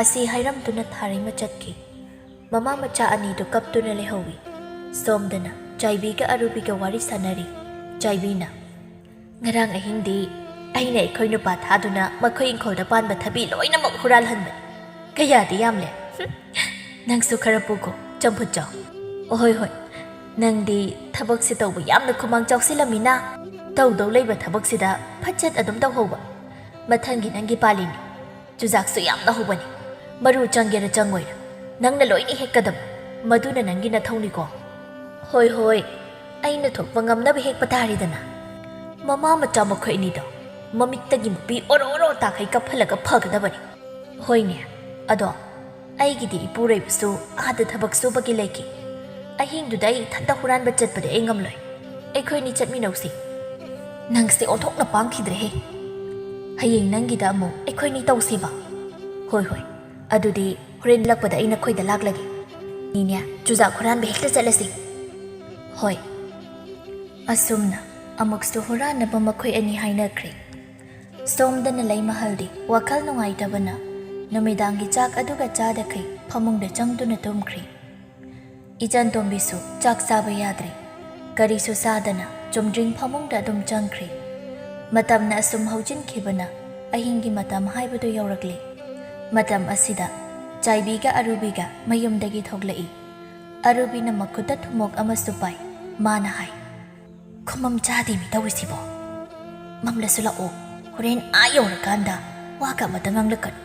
ꯑꯁꯤ ꯍꯥꯏꯔꯝꯗꯨꯅ ꯊꯥꯔꯩꯃ ꯆꯠꯈꯤ꯫ ꯃꯃꯥ ꯃꯆꯥ ꯑꯅꯤꯗꯨ ꯀꯞꯇꯨꯅ ꯂꯩꯍꯧꯏ꯫ ꯁꯣꯝꯗꯅ ꯆꯥꯏꯕꯤꯒ ꯑꯔꯨꯕꯤꯒ ꯋꯥꯔꯤ ꯁꯥꯟꯅꯔꯤ꯫ ꯆꯥꯏꯕꯤꯅ, "ꯉꯔꯥꯡ ꯑꯍꯤꯡꯗꯤ ꯑꯩꯅ ꯑꯩꯈꯣꯏ ꯅꯨꯄꯥ ꯊꯥꯗꯨꯅ ꯃꯈꯣꯏ ꯏꯪꯈꯣꯜꯗ ꯄꯥꯟꯕ ꯊꯕꯤ ꯂꯣꯏꯅꯃꯛ ꯍꯨꯔꯥꯜꯍꯟꯕꯅꯤ꯫ ꯀꯌꯥꯗꯤ ꯌꯥꯝꯂꯦ꯫ ꯍꯨꯝ, ꯅꯪꯁꯨ ꯈꯔ ꯄꯨꯈꯣ, ꯆꯝꯐꯨꯠ ꯆꯥꯎ꯫ ꯑꯣꯍꯣꯏ ꯍꯣꯏ, ꯅꯪꯗꯤ ꯊꯕꯛꯁꯦ ꯇꯧꯕ ꯌꯥꯝꯅ ꯈꯨꯃꯥꯡ ꯆꯥꯎꯁꯤꯜꯂꯝꯃꯤꯅ꯫ ꯇꯧꯗꯧ ꯂꯩꯕ ꯊꯕꯛꯁꯤꯗ ꯐꯠꯆꯠ ꯑꯗꯨꯝ ꯇꯧꯍꯧꯕ꯫ ꯃꯊꯪꯒꯤ ꯅꯪꯒꯤ ꯄꯥꯜꯂꯤꯅꯤ꯫ ꯆꯨꯖꯥꯛꯁꯨ ꯌꯥꯝꯅ ꯍꯧꯕꯅꯤ꯫ ꯃꯔꯨ ꯆꯪꯒꯦꯔꯥ ꯆꯪꯉꯣꯏꯔꯥ, ꯅꯪꯅ ꯂꯣꯏꯅ ꯍꯦꯛꯀꯗꯕ꯫ ꯃꯗꯨꯅ ꯅꯪꯒꯤ ꯅꯊꯧꯅꯤꯀꯣ꯫" "ꯍꯣꯏ ꯍꯣꯏ, ꯑꯩꯅ ꯊꯣꯛꯄ ꯉꯝꯅꯕ ꯍꯦꯛꯄ ꯇꯥꯔꯦꯗꯅ꯫" ꯃꯃꯥ ꯃꯆꯥ ꯃꯈꯣꯏ ꯑꯅꯤꯗꯣ ꯃꯃꯤꯠꯇꯒꯤ ꯃꯄꯤ ꯑꯣꯔꯣ ꯑꯣꯔꯣ ꯇꯥꯈꯩ ꯀꯞꯍꯜꯂꯒ ꯐꯒꯗꯕꯅꯤ꯫ "ꯍꯣꯏꯅꯦ, ꯑꯗꯣ ꯑꯩꯒꯤꯗꯤ ꯏꯄꯨꯔꯣꯏꯕꯁꯨ ꯑꯥꯗ ꯊꯕꯛ ꯁꯨꯕꯒꯤ ꯂꯩꯈꯤ꯫ ꯑꯍꯤꯡꯗꯨꯗ ꯑꯩ ꯏꯊꯟꯇ ꯍꯨꯔꯥꯟꯕ ꯆꯠꯄꯗꯤ ꯑꯩ ꯉꯝꯂꯣꯏ꯫ ꯑꯩꯈꯣꯏꯅꯤ ꯆꯠꯃꯤꯟꯅꯧꯁꯤ꯫" "ꯅꯪꯁꯦ ꯑꯣꯟꯊꯣꯛꯅ ꯄꯥꯡꯈꯤꯗ꯭ꯔꯦꯍꯦ꯫ ꯍꯌꯦꯡ ꯅꯪꯒꯤꯗ ꯑꯃꯨꯛ ꯑꯩꯈꯣꯏꯅꯤ ꯇꯧꯁꯤꯕ?" "ꯍꯣꯏ ꯍꯣꯏ, ꯑꯗꯨꯗꯤ ꯍꯣꯔꯦꯟ ꯍꯜꯂꯛꯄꯗ ꯑꯩ ꯅꯈꯣꯏꯗ ꯂꯥꯛꯂꯒꯦ꯫ ꯅꯤꯅꯦ, ꯆꯨꯖꯥꯛ ꯍꯨꯔꯥꯟꯕ ꯍꯦꯛꯇ ꯆꯠꯂꯁꯤ꯫" "ꯍꯣꯏ꯫" ꯑꯁꯨꯝꯅ ꯑꯃꯨꯛꯁꯨ ꯍꯨꯔꯥꯟꯅꯕ ꯃꯈꯣꯏ ꯑꯅꯤ ꯍꯥꯏꯅꯈ꯭ꯔꯦ꯫ ꯁꯣꯝꯗꯅ ꯂꯩꯃꯍꯜꯗꯤ ꯋꯥꯈꯜ ꯅꯨꯡꯉꯥꯏꯇꯕꯅ ꯅꯨꯃꯤꯗꯥꯡꯒꯤ ꯆꯥꯛ ꯑꯗꯨꯒ ꯆꯥꯗꯈꯩ ꯐꯃꯨꯡꯗ ꯆꯪꯗꯨꯅ ꯇꯨꯝꯈ꯭ꯔꯦ꯫ ꯏꯆꯟ ꯇꯣꯝꯕꯤꯁꯨ ꯆꯥꯛ ꯆꯥꯕ ꯌꯥꯗ꯭ꯔꯦ꯫ ꯀꯔꯤꯁꯨ ꯆꯥꯗꯅ ꯆꯨꯝꯗ꯭ꯔꯤꯡ ꯐꯃꯨꯡꯗ ꯑꯗꯨꯝ ꯆꯪꯈ꯭ꯔꯦ꯫ ꯃꯇꯝꯅ ꯑꯁꯨꯝ ꯍꯧꯖꯤꯟꯈꯤꯕꯅ ꯑꯍꯤꯡꯒꯤ ꯃꯇꯝ ꯍꯥꯏꯕꯗꯨ ꯌꯧꯔꯛꯂꯦ꯫ ꯃꯇꯝ ꯑꯁꯤꯗ ꯆꯥꯏꯕꯤꯒ ꯑꯔꯨꯕꯤꯒ ꯃꯌꯨꯝꯗꯒꯤ ꯊꯣꯛꯂꯛꯏ꯫ ꯑꯔꯨꯕꯤꯅ ꯃꯈꯨꯠꯇ ꯊꯨꯝꯃꯣꯛ ꯑꯃꯁꯨ ꯄꯥꯏ꯫ ꯃꯥꯅ ꯍꯥꯏ, "ꯈꯨꯃꯝ ꯆꯥꯗꯦꯃꯤ ꯇꯧꯔꯤꯁꯤꯕꯣ꯫ ꯃꯝꯂꯁꯨ ꯂꯥꯛꯑꯣ, ꯍꯣꯔꯦꯟ ꯑꯥ ꯌꯧꯔꯀꯥꯟꯗ ꯋꯥꯒ ꯑꯃꯇ ꯉꯥꯡꯂꯛꯀꯅꯨ꯫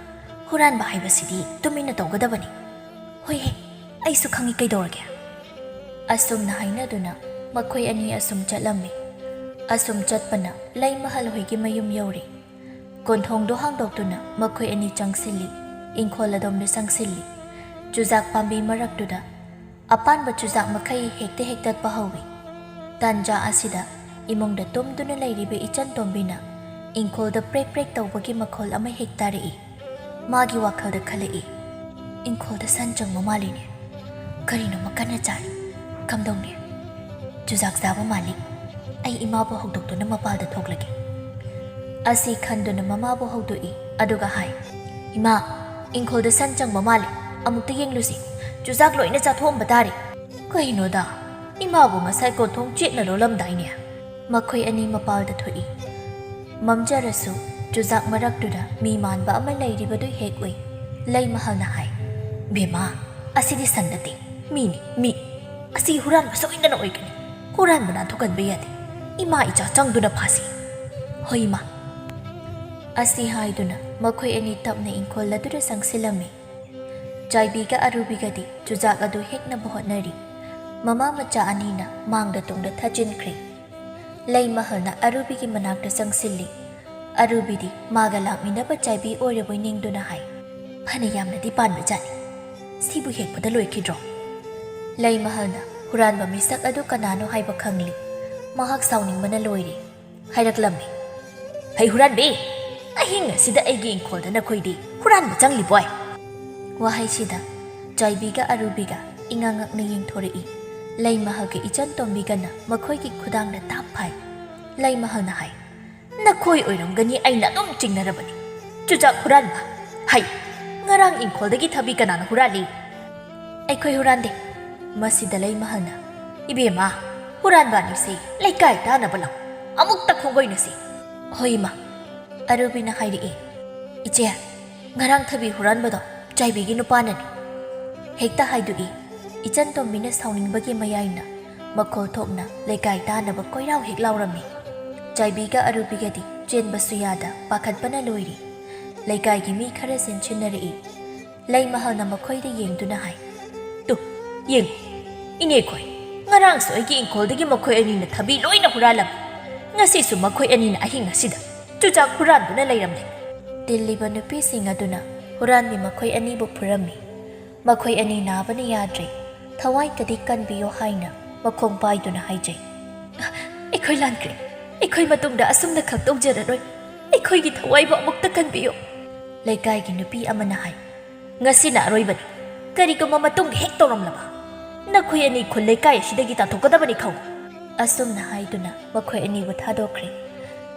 ꯍꯨꯔꯥꯟꯕ ꯍꯥꯏꯕꯁꯤꯗꯤ ꯇꯨꯃꯤꯟꯅ ꯇꯧꯒꯗꯕꯅꯤ꯫" "ꯍꯣꯏꯍꯦ, ꯑꯩꯁꯨ ꯈꯪꯉꯤ, ꯀꯩꯗꯧꯔꯒꯦ?" ꯑꯁꯨꯝꯅ ꯍꯥꯏꯅꯗꯨꯅ ꯃꯈꯣꯏ ꯑꯅꯤ ꯑꯁꯨꯝ ꯆꯠꯂꯝꯃꯤ꯫ ꯑꯁꯨꯝ ꯆꯠꯄꯅ ꯂꯩꯃꯍꯜ ꯍꯣꯏꯒꯤ ꯃꯌꯨꯝ ꯌꯧꯔꯦ꯫ ꯀꯣꯟꯊꯣꯡꯗꯣ ꯍꯥꯡꯗꯣꯛꯇꯨꯅ ꯃꯈꯣꯏ ꯑꯅꯤ ꯆꯪꯁꯤꯜꯂꯤ꯫ ꯏꯪꯈꯣꯜ ꯑꯗꯣꯝꯗ ꯆꯪꯁꯤꯜꯂꯤ꯫ ꯆꯨꯖꯥꯛ ꯄꯥꯝꯕꯤ ꯃꯔꯛꯇꯨꯗ ꯑꯄꯥꯟꯕ ꯆꯨꯖꯥꯛ ꯃꯈꯩ ꯍꯦꯛꯇ ꯍꯦꯛꯇꯠꯄ ꯍꯧꯏ꯫ ꯇꯥꯟꯖꯥ ꯑꯁꯤꯗ ꯏꯃꯨꯡꯗ ꯇꯨꯝꯗꯨꯅ ꯂꯩꯔꯤꯕ ꯏꯆꯟ ꯇꯣꯝꯕꯤꯅ ꯏꯪꯈꯣꯜꯗ ꯄ꯭ꯔꯦꯛ ꯄ꯭ꯔꯦꯛ ꯇꯧꯕꯒꯤ ꯃꯈꯣꯜ ꯑꯃ ꯍꯦꯛ ꯇꯥꯔꯛꯏ꯫ ꯃꯥꯒꯤ ꯋꯥꯈꯜꯗ ꯈꯜꯂꯛꯏ, "ꯏꯪꯈꯣꯜꯗ ꯁꯟ ꯆꯪꯕ ꯃꯥꯜꯂꯤꯅꯦ꯫ ꯀꯔꯤꯅꯣꯃ ꯀꯟꯅ ꯆꯥꯔꯤ꯫ ꯀꯝꯗꯧꯅꯤ? ꯆꯨꯖꯥꯛ ꯆꯥꯕ ꯃꯥꯜꯂꯤ꯫ ꯑꯩ ꯏꯃꯥꯕꯨ ꯍꯧꯗꯣꯛꯇꯨꯅ ꯃꯄꯥꯜꯗ ꯊꯣꯛꯂꯒꯦ꯫" ꯑꯁꯤ ꯈꯟꯗꯨꯅ ꯃꯃꯥꯕꯨ ꯍꯧꯗꯣꯛꯏ, ꯑꯗꯨꯒ ꯍꯥꯏ, "ꯏꯃꯥ, ꯏꯪꯈꯣꯜꯗ ꯁꯟ ꯆꯪꯕ ꯃꯥꯜꯂꯤ꯫ ꯑꯃꯨꯛꯇ ꯌꯦꯡꯂꯨꯁꯤ꯫ ꯆꯨꯖꯥꯛ ꯂꯣꯏꯅ ꯆꯥꯊꯣꯛꯑꯝꯕ ꯇꯥꯔꯦ꯫ ꯀꯩꯅꯣꯗ, ꯏꯃꯥꯕꯨ ꯉꯁꯥꯏ ꯀꯣꯟꯊꯣꯡ ꯆꯦꯠꯅ ꯂꯣꯜꯂꯝꯗꯥꯏꯅꯦ꯫ ꯃꯈꯣꯏ ꯑꯅꯤ ꯃꯄꯥꯜꯗ ꯊꯣꯛꯏ꯫ ꯃꯝꯖꯔꯁꯨ ꯆꯨꯖꯥꯛ ꯃꯔꯛꯇꯨꯗ ꯃꯤ ꯃꯥꯟꯕ ꯑꯃ ꯂꯩꯔꯤꯕꯗꯨ ꯍꯦꯛ ꯎꯏ꯫ ꯂꯩꯃꯍꯜꯅ ꯍꯥꯏ, "ꯕꯦꯝꯃ, ꯑꯁꯤꯗꯤ ꯁꯟ ꯅꯠꯇꯦ, ꯃꯤꯅꯤ, ꯃꯤ꯫ ꯑꯁꯤ ꯍꯨꯔꯥꯟꯕ ꯁꯣꯏꯗꯅ ꯑꯣꯏꯒꯅꯤ꯫ ꯍꯨꯔꯥꯟꯕ ꯅꯥꯟꯊꯣꯛꯍꯟꯕ ꯌꯥꯗꯦ꯫ ꯏꯃꯥ ꯏꯆꯥ ꯆꯪꯗꯨꯅ ꯐꯥꯁꯤ꯫ ꯍꯣꯏ, ꯏꯃꯥ꯫" ꯑꯁꯤ ꯍꯥꯏꯗꯨꯅ ꯃꯈꯣꯏ ꯑꯅꯤ ꯇꯞꯅ ꯏꯪꯈꯣꯜ ꯑꯗꯨꯗ ꯆꯪꯁꯤꯜꯂꯝꯃꯤ꯫ ꯆꯥꯏꯕꯤꯒ ꯑꯔꯨꯕꯤꯒꯗꯤ ꯆꯨꯖꯥꯛ ꯑꯗꯨ ꯍꯦꯛꯅꯕ ꯍꯣꯠꯅꯔꯤ꯫ ꯃꯃꯥ ꯃꯆꯥ ꯑꯅꯤꯅ ꯃꯥꯡꯗ ꯇꯨꯡꯗ ꯊꯥꯖꯤꯟꯈ꯭ꯔꯦ꯫ ꯂꯩꯃꯍꯜꯅ ꯑꯔꯨꯕꯤꯒꯤ ꯃꯅꯥꯛꯇ ꯆꯪꯁꯤꯜꯂꯤ꯫ ꯑꯔꯨꯕꯤꯗꯤ ꯃꯥꯒ ꯂꯥꯛꯃꯤꯟꯅꯕ ꯆꯥꯏꯕꯤ ꯑꯣꯏꯔꯕꯣꯏ ꯅꯤꯡꯗꯨꯅ ꯍꯥꯏ, "ꯐꯅ ꯌꯥꯝꯅꯗꯤ ꯄꯥꯟꯕꯖꯥꯠꯅꯤ꯫ ꯁꯤꯕꯨ ꯍꯦꯛꯄꯗ ꯂꯣꯏꯈꯤꯗ꯭ꯔꯣ?" ꯂꯩꯃꯍꯜꯅ ꯍꯨꯔꯥꯟꯕ ꯃꯤꯁꯛ ꯑꯗꯨ ꯀꯅꯥꯅꯣ ꯍꯥꯏꯕ ꯈꯪꯂꯤ꯫ ꯃꯍꯥꯛ ꯁꯥꯎꯅꯤꯡꯕꯅ ꯂꯣꯏꯔꯦ꯫ ꯍꯥꯏꯔꯛꯂꯝꯃꯤ, "ꯍꯩ ꯍꯨꯔꯥꯟꯕꯤ, ꯑꯍꯤꯡ ꯑꯁꯤꯗ ꯑꯩꯒꯤ ꯏꯪꯈꯣꯜꯗ ꯅꯈꯣꯏꯗꯤ ꯍꯨꯔꯥꯟꯕ ꯆꯪꯂꯤꯕꯣꯏ?" ꯋꯥꯍꯩꯁꯤꯗ ꯆꯥꯏꯕꯤꯒ ꯑꯔꯨꯕꯤꯒ ꯏꯉꯥꯡ ꯉꯛꯅ ꯌꯦꯡꯊꯣꯔꯛꯏ꯫ ꯂꯩꯃꯍꯜꯒ ꯏꯆꯟ ꯇꯣꯝꯕꯤꯒꯅ ꯃꯈꯣꯏꯒꯤ ꯈꯨꯗꯥꯡꯗ ꯇꯥꯞ ꯐꯥꯏ꯫ ꯂꯩꯃꯍꯜꯅ ꯍꯥꯏ, "ꯅꯈꯣꯏ ꯑꯣꯏꯔꯝꯒꯅꯤ ꯑꯩꯅ ꯑꯗꯨꯝ ꯆꯤꯡꯅꯔꯕꯅꯤ꯫ ꯆꯨꯖꯥꯛ ꯍꯨꯔꯥꯟꯕ꯫ ꯍꯩ, ꯉꯔꯥꯡ ꯏꯪꯈꯣꯜꯗꯒꯤ ꯊꯕꯤ ꯀꯅꯥꯅ ꯍꯨꯔꯥꯜꯂꯤ?" "ꯑꯩꯈꯣꯏ ꯍꯨꯔꯥꯟꯗꯦ꯫" ꯃꯁꯤꯗ ꯂꯩꯃꯍꯜꯅ, "ꯏꯕꯦꯝꯃ, ꯍꯨꯔꯥꯟꯕ ꯑꯅꯤꯁꯤ ꯂꯩꯀꯥꯏ ꯇꯥꯅꯕ ꯂꯥꯛ꯫ ꯑꯃꯨꯛꯇ ꯈꯣꯡꯒꯣꯏꯅꯁꯤ꯫" "ꯍꯣꯏ, ꯏꯃꯥ꯫" ꯑꯔꯨꯕꯤꯅ ꯍꯥꯏꯔꯛꯏ, "ꯏꯆꯦ, ꯉꯔꯥꯡ ꯊꯕꯤ ꯍꯨꯔꯥꯟꯕꯗꯣ ꯆꯥꯏꯕꯤꯒꯤ ꯅꯨꯄꯥꯅꯅꯤ꯫" ꯍꯦꯛꯇ ꯍꯥꯏꯗꯣꯛꯏ꯫ ꯏꯆꯟ ꯇꯣꯝꯕꯤꯅ ꯁꯥꯎꯅꯤꯡꯕꯒꯤ ꯃꯌꯥꯏꯅ ꯃꯈꯣꯜ ꯊꯣꯛꯅ ꯂꯩꯀꯥꯏ ꯇꯥꯅꯕ ꯀꯣꯏꯔꯥꯎ ꯍꯦꯛ ꯂꯥꯎꯔꯝꯃꯤ꯫ ꯆꯥꯏꯕꯤꯒ ꯑꯔꯨꯕꯤꯒꯗꯤ ꯆꯦꯟꯕꯁꯨ ꯌꯥꯗ ꯄꯥꯈꯠꯄꯅ ꯂꯣꯏꯔꯤ꯫ ꯂꯩꯀꯥꯏꯒꯤ ꯃꯤ ꯈꯔ ꯆꯦꯟꯁꯤꯟꯅꯔꯛꯏ꯫ ꯂꯩꯃꯍꯜꯅ ꯃꯈꯣꯏꯗ ꯌꯦꯡꯗꯨꯅ ꯍꯥꯏ, "ꯇꯨ, ꯌꯦꯡꯉꯨ, ꯏꯅꯦꯈꯣꯏ, ꯉꯔꯥꯡꯁꯨ ꯑꯩꯒꯤ ꯏꯪꯈꯣꯜꯗꯒꯤ ꯃꯈꯣꯏ ꯑꯅꯤꯅ ꯊꯕꯤ ꯂꯣꯏꯅ ꯍꯨꯔꯥꯜꯂꯝꯃꯤ꯫ ꯉꯁꯤꯁꯨ ꯃꯈꯣꯏ ꯑꯅꯤꯅ ꯑꯍꯤꯡ ꯑꯁꯤꯗ ꯆꯨꯖꯥꯛ ꯍꯨꯔꯥꯟꯗꯨꯅ ꯂꯩꯔꯝꯂꯦ꯫" ꯇꯤꯜꯂꯤꯕ ꯅꯨꯄꯤꯁꯤꯡ ꯑꯗꯨꯅ ꯍꯨꯔꯥꯟꯕꯤ ꯃꯈꯣꯏ ꯑꯅꯤꯕꯨ ꯐꯨꯔꯝꯃꯤ꯫ ꯃꯈꯣꯏ ꯑꯅꯤ ꯅꯥꯕꯅ ꯌꯥꯗ꯭ꯔꯦ, ꯊꯋꯥꯏ ꯀꯗꯤ ꯀꯟꯕꯤꯌꯨ ꯍꯥꯏꯅ ꯃꯈꯣꯡ ꯄꯥꯏꯗꯨꯅ ꯍꯥꯏꯖꯩ꯫ "ꯑꯩꯈꯣꯏ ꯂꯥꯟꯈ꯭ꯔꯦ꯫ ꯑꯩꯈꯣꯏ ꯃꯇꯨꯡꯗ ꯑꯁꯨꯝꯅ ꯈꯛ ꯇꯧꯖꯔꯔꯣꯏ꯫ ꯑꯩꯈꯣꯏꯒꯤ ꯊꯋꯥꯏꯕꯨ ꯑꯃꯨꯛꯇ ꯀꯟꯕꯤꯌꯨ꯫" ꯂꯩꯀꯥꯏꯒꯤ ꯅꯨꯄꯤ ꯑꯃꯅ ꯍꯥꯏ, "ꯉꯁꯤꯅ ꯑꯔꯣꯏꯕꯅꯤ꯫ ꯀꯔꯤꯒꯨꯝꯕ ꯃꯇꯨꯡꯗ ꯍꯦꯛ ꯇꯧꯔꯝꯂꯕ, ꯅꯈꯣꯏ ꯑꯅꯤ ꯈꯨꯜ ꯂꯩꯀꯥꯏ ꯑꯁꯤꯗꯒꯤ ꯇꯥꯟꯊꯣꯛꯀꯗꯕꯅꯤ ꯈꯪꯉꯨ꯫" ꯑꯁꯨꯝꯅ ꯍꯥꯏꯗꯨꯅ ꯃꯈꯣꯏ ꯑꯅꯤꯕꯨ ꯊꯥꯗꯣꯛꯈ꯭ꯔꯦ꯫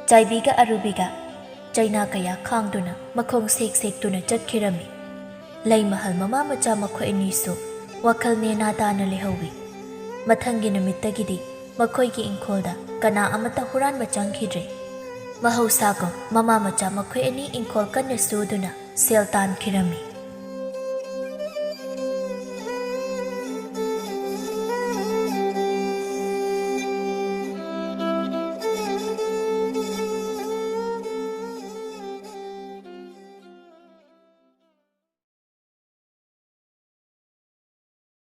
ꯆꯥꯏꯕꯤꯒ ꯑꯔꯨꯕꯤꯒ ꯆꯩꯅꯥ ꯀꯌꯥ ꯈꯥꯡꯗꯨꯅ ꯃꯈꯣꯡ ꯁꯦꯛ ꯁꯦꯛꯇꯨꯅ ꯆꯠꯈꯤꯔꯝꯃꯤ꯫ ꯂꯩꯃꯍꯜ ꯃꯃꯥ ꯃꯆꯥ ꯃꯈꯣꯏ ꯑꯅꯤꯁꯨ ꯋꯥꯈꯜ ꯅꯦꯅꯥ ꯇꯥꯅ ꯂꯩꯍꯧꯏ꯫ ꯃꯊꯪꯒꯤ ꯅꯨꯃꯤꯠꯇꯒꯤꯗꯤ ꯃꯈꯣꯏꯒꯤ ꯏꯪꯈꯣꯜꯗ ꯀꯅꯥ ꯑꯃꯠꯇ ꯍꯨꯔꯥꯟꯕ ꯆꯪꯈꯤꯗ꯭ꯔꯦ꯫ ꯃꯍꯧꯁꯥꯒꯨꯝ ꯃꯃꯥ ꯃꯆꯥ ꯃꯈꯣꯏ ꯑꯅꯤ ꯏꯪꯈꯣꯜ ꯀꯟꯅ ꯁꯨꯗꯨꯅ ꯁꯦꯜ ꯇꯥꯟꯈꯤꯔꯝꯃꯤ꯫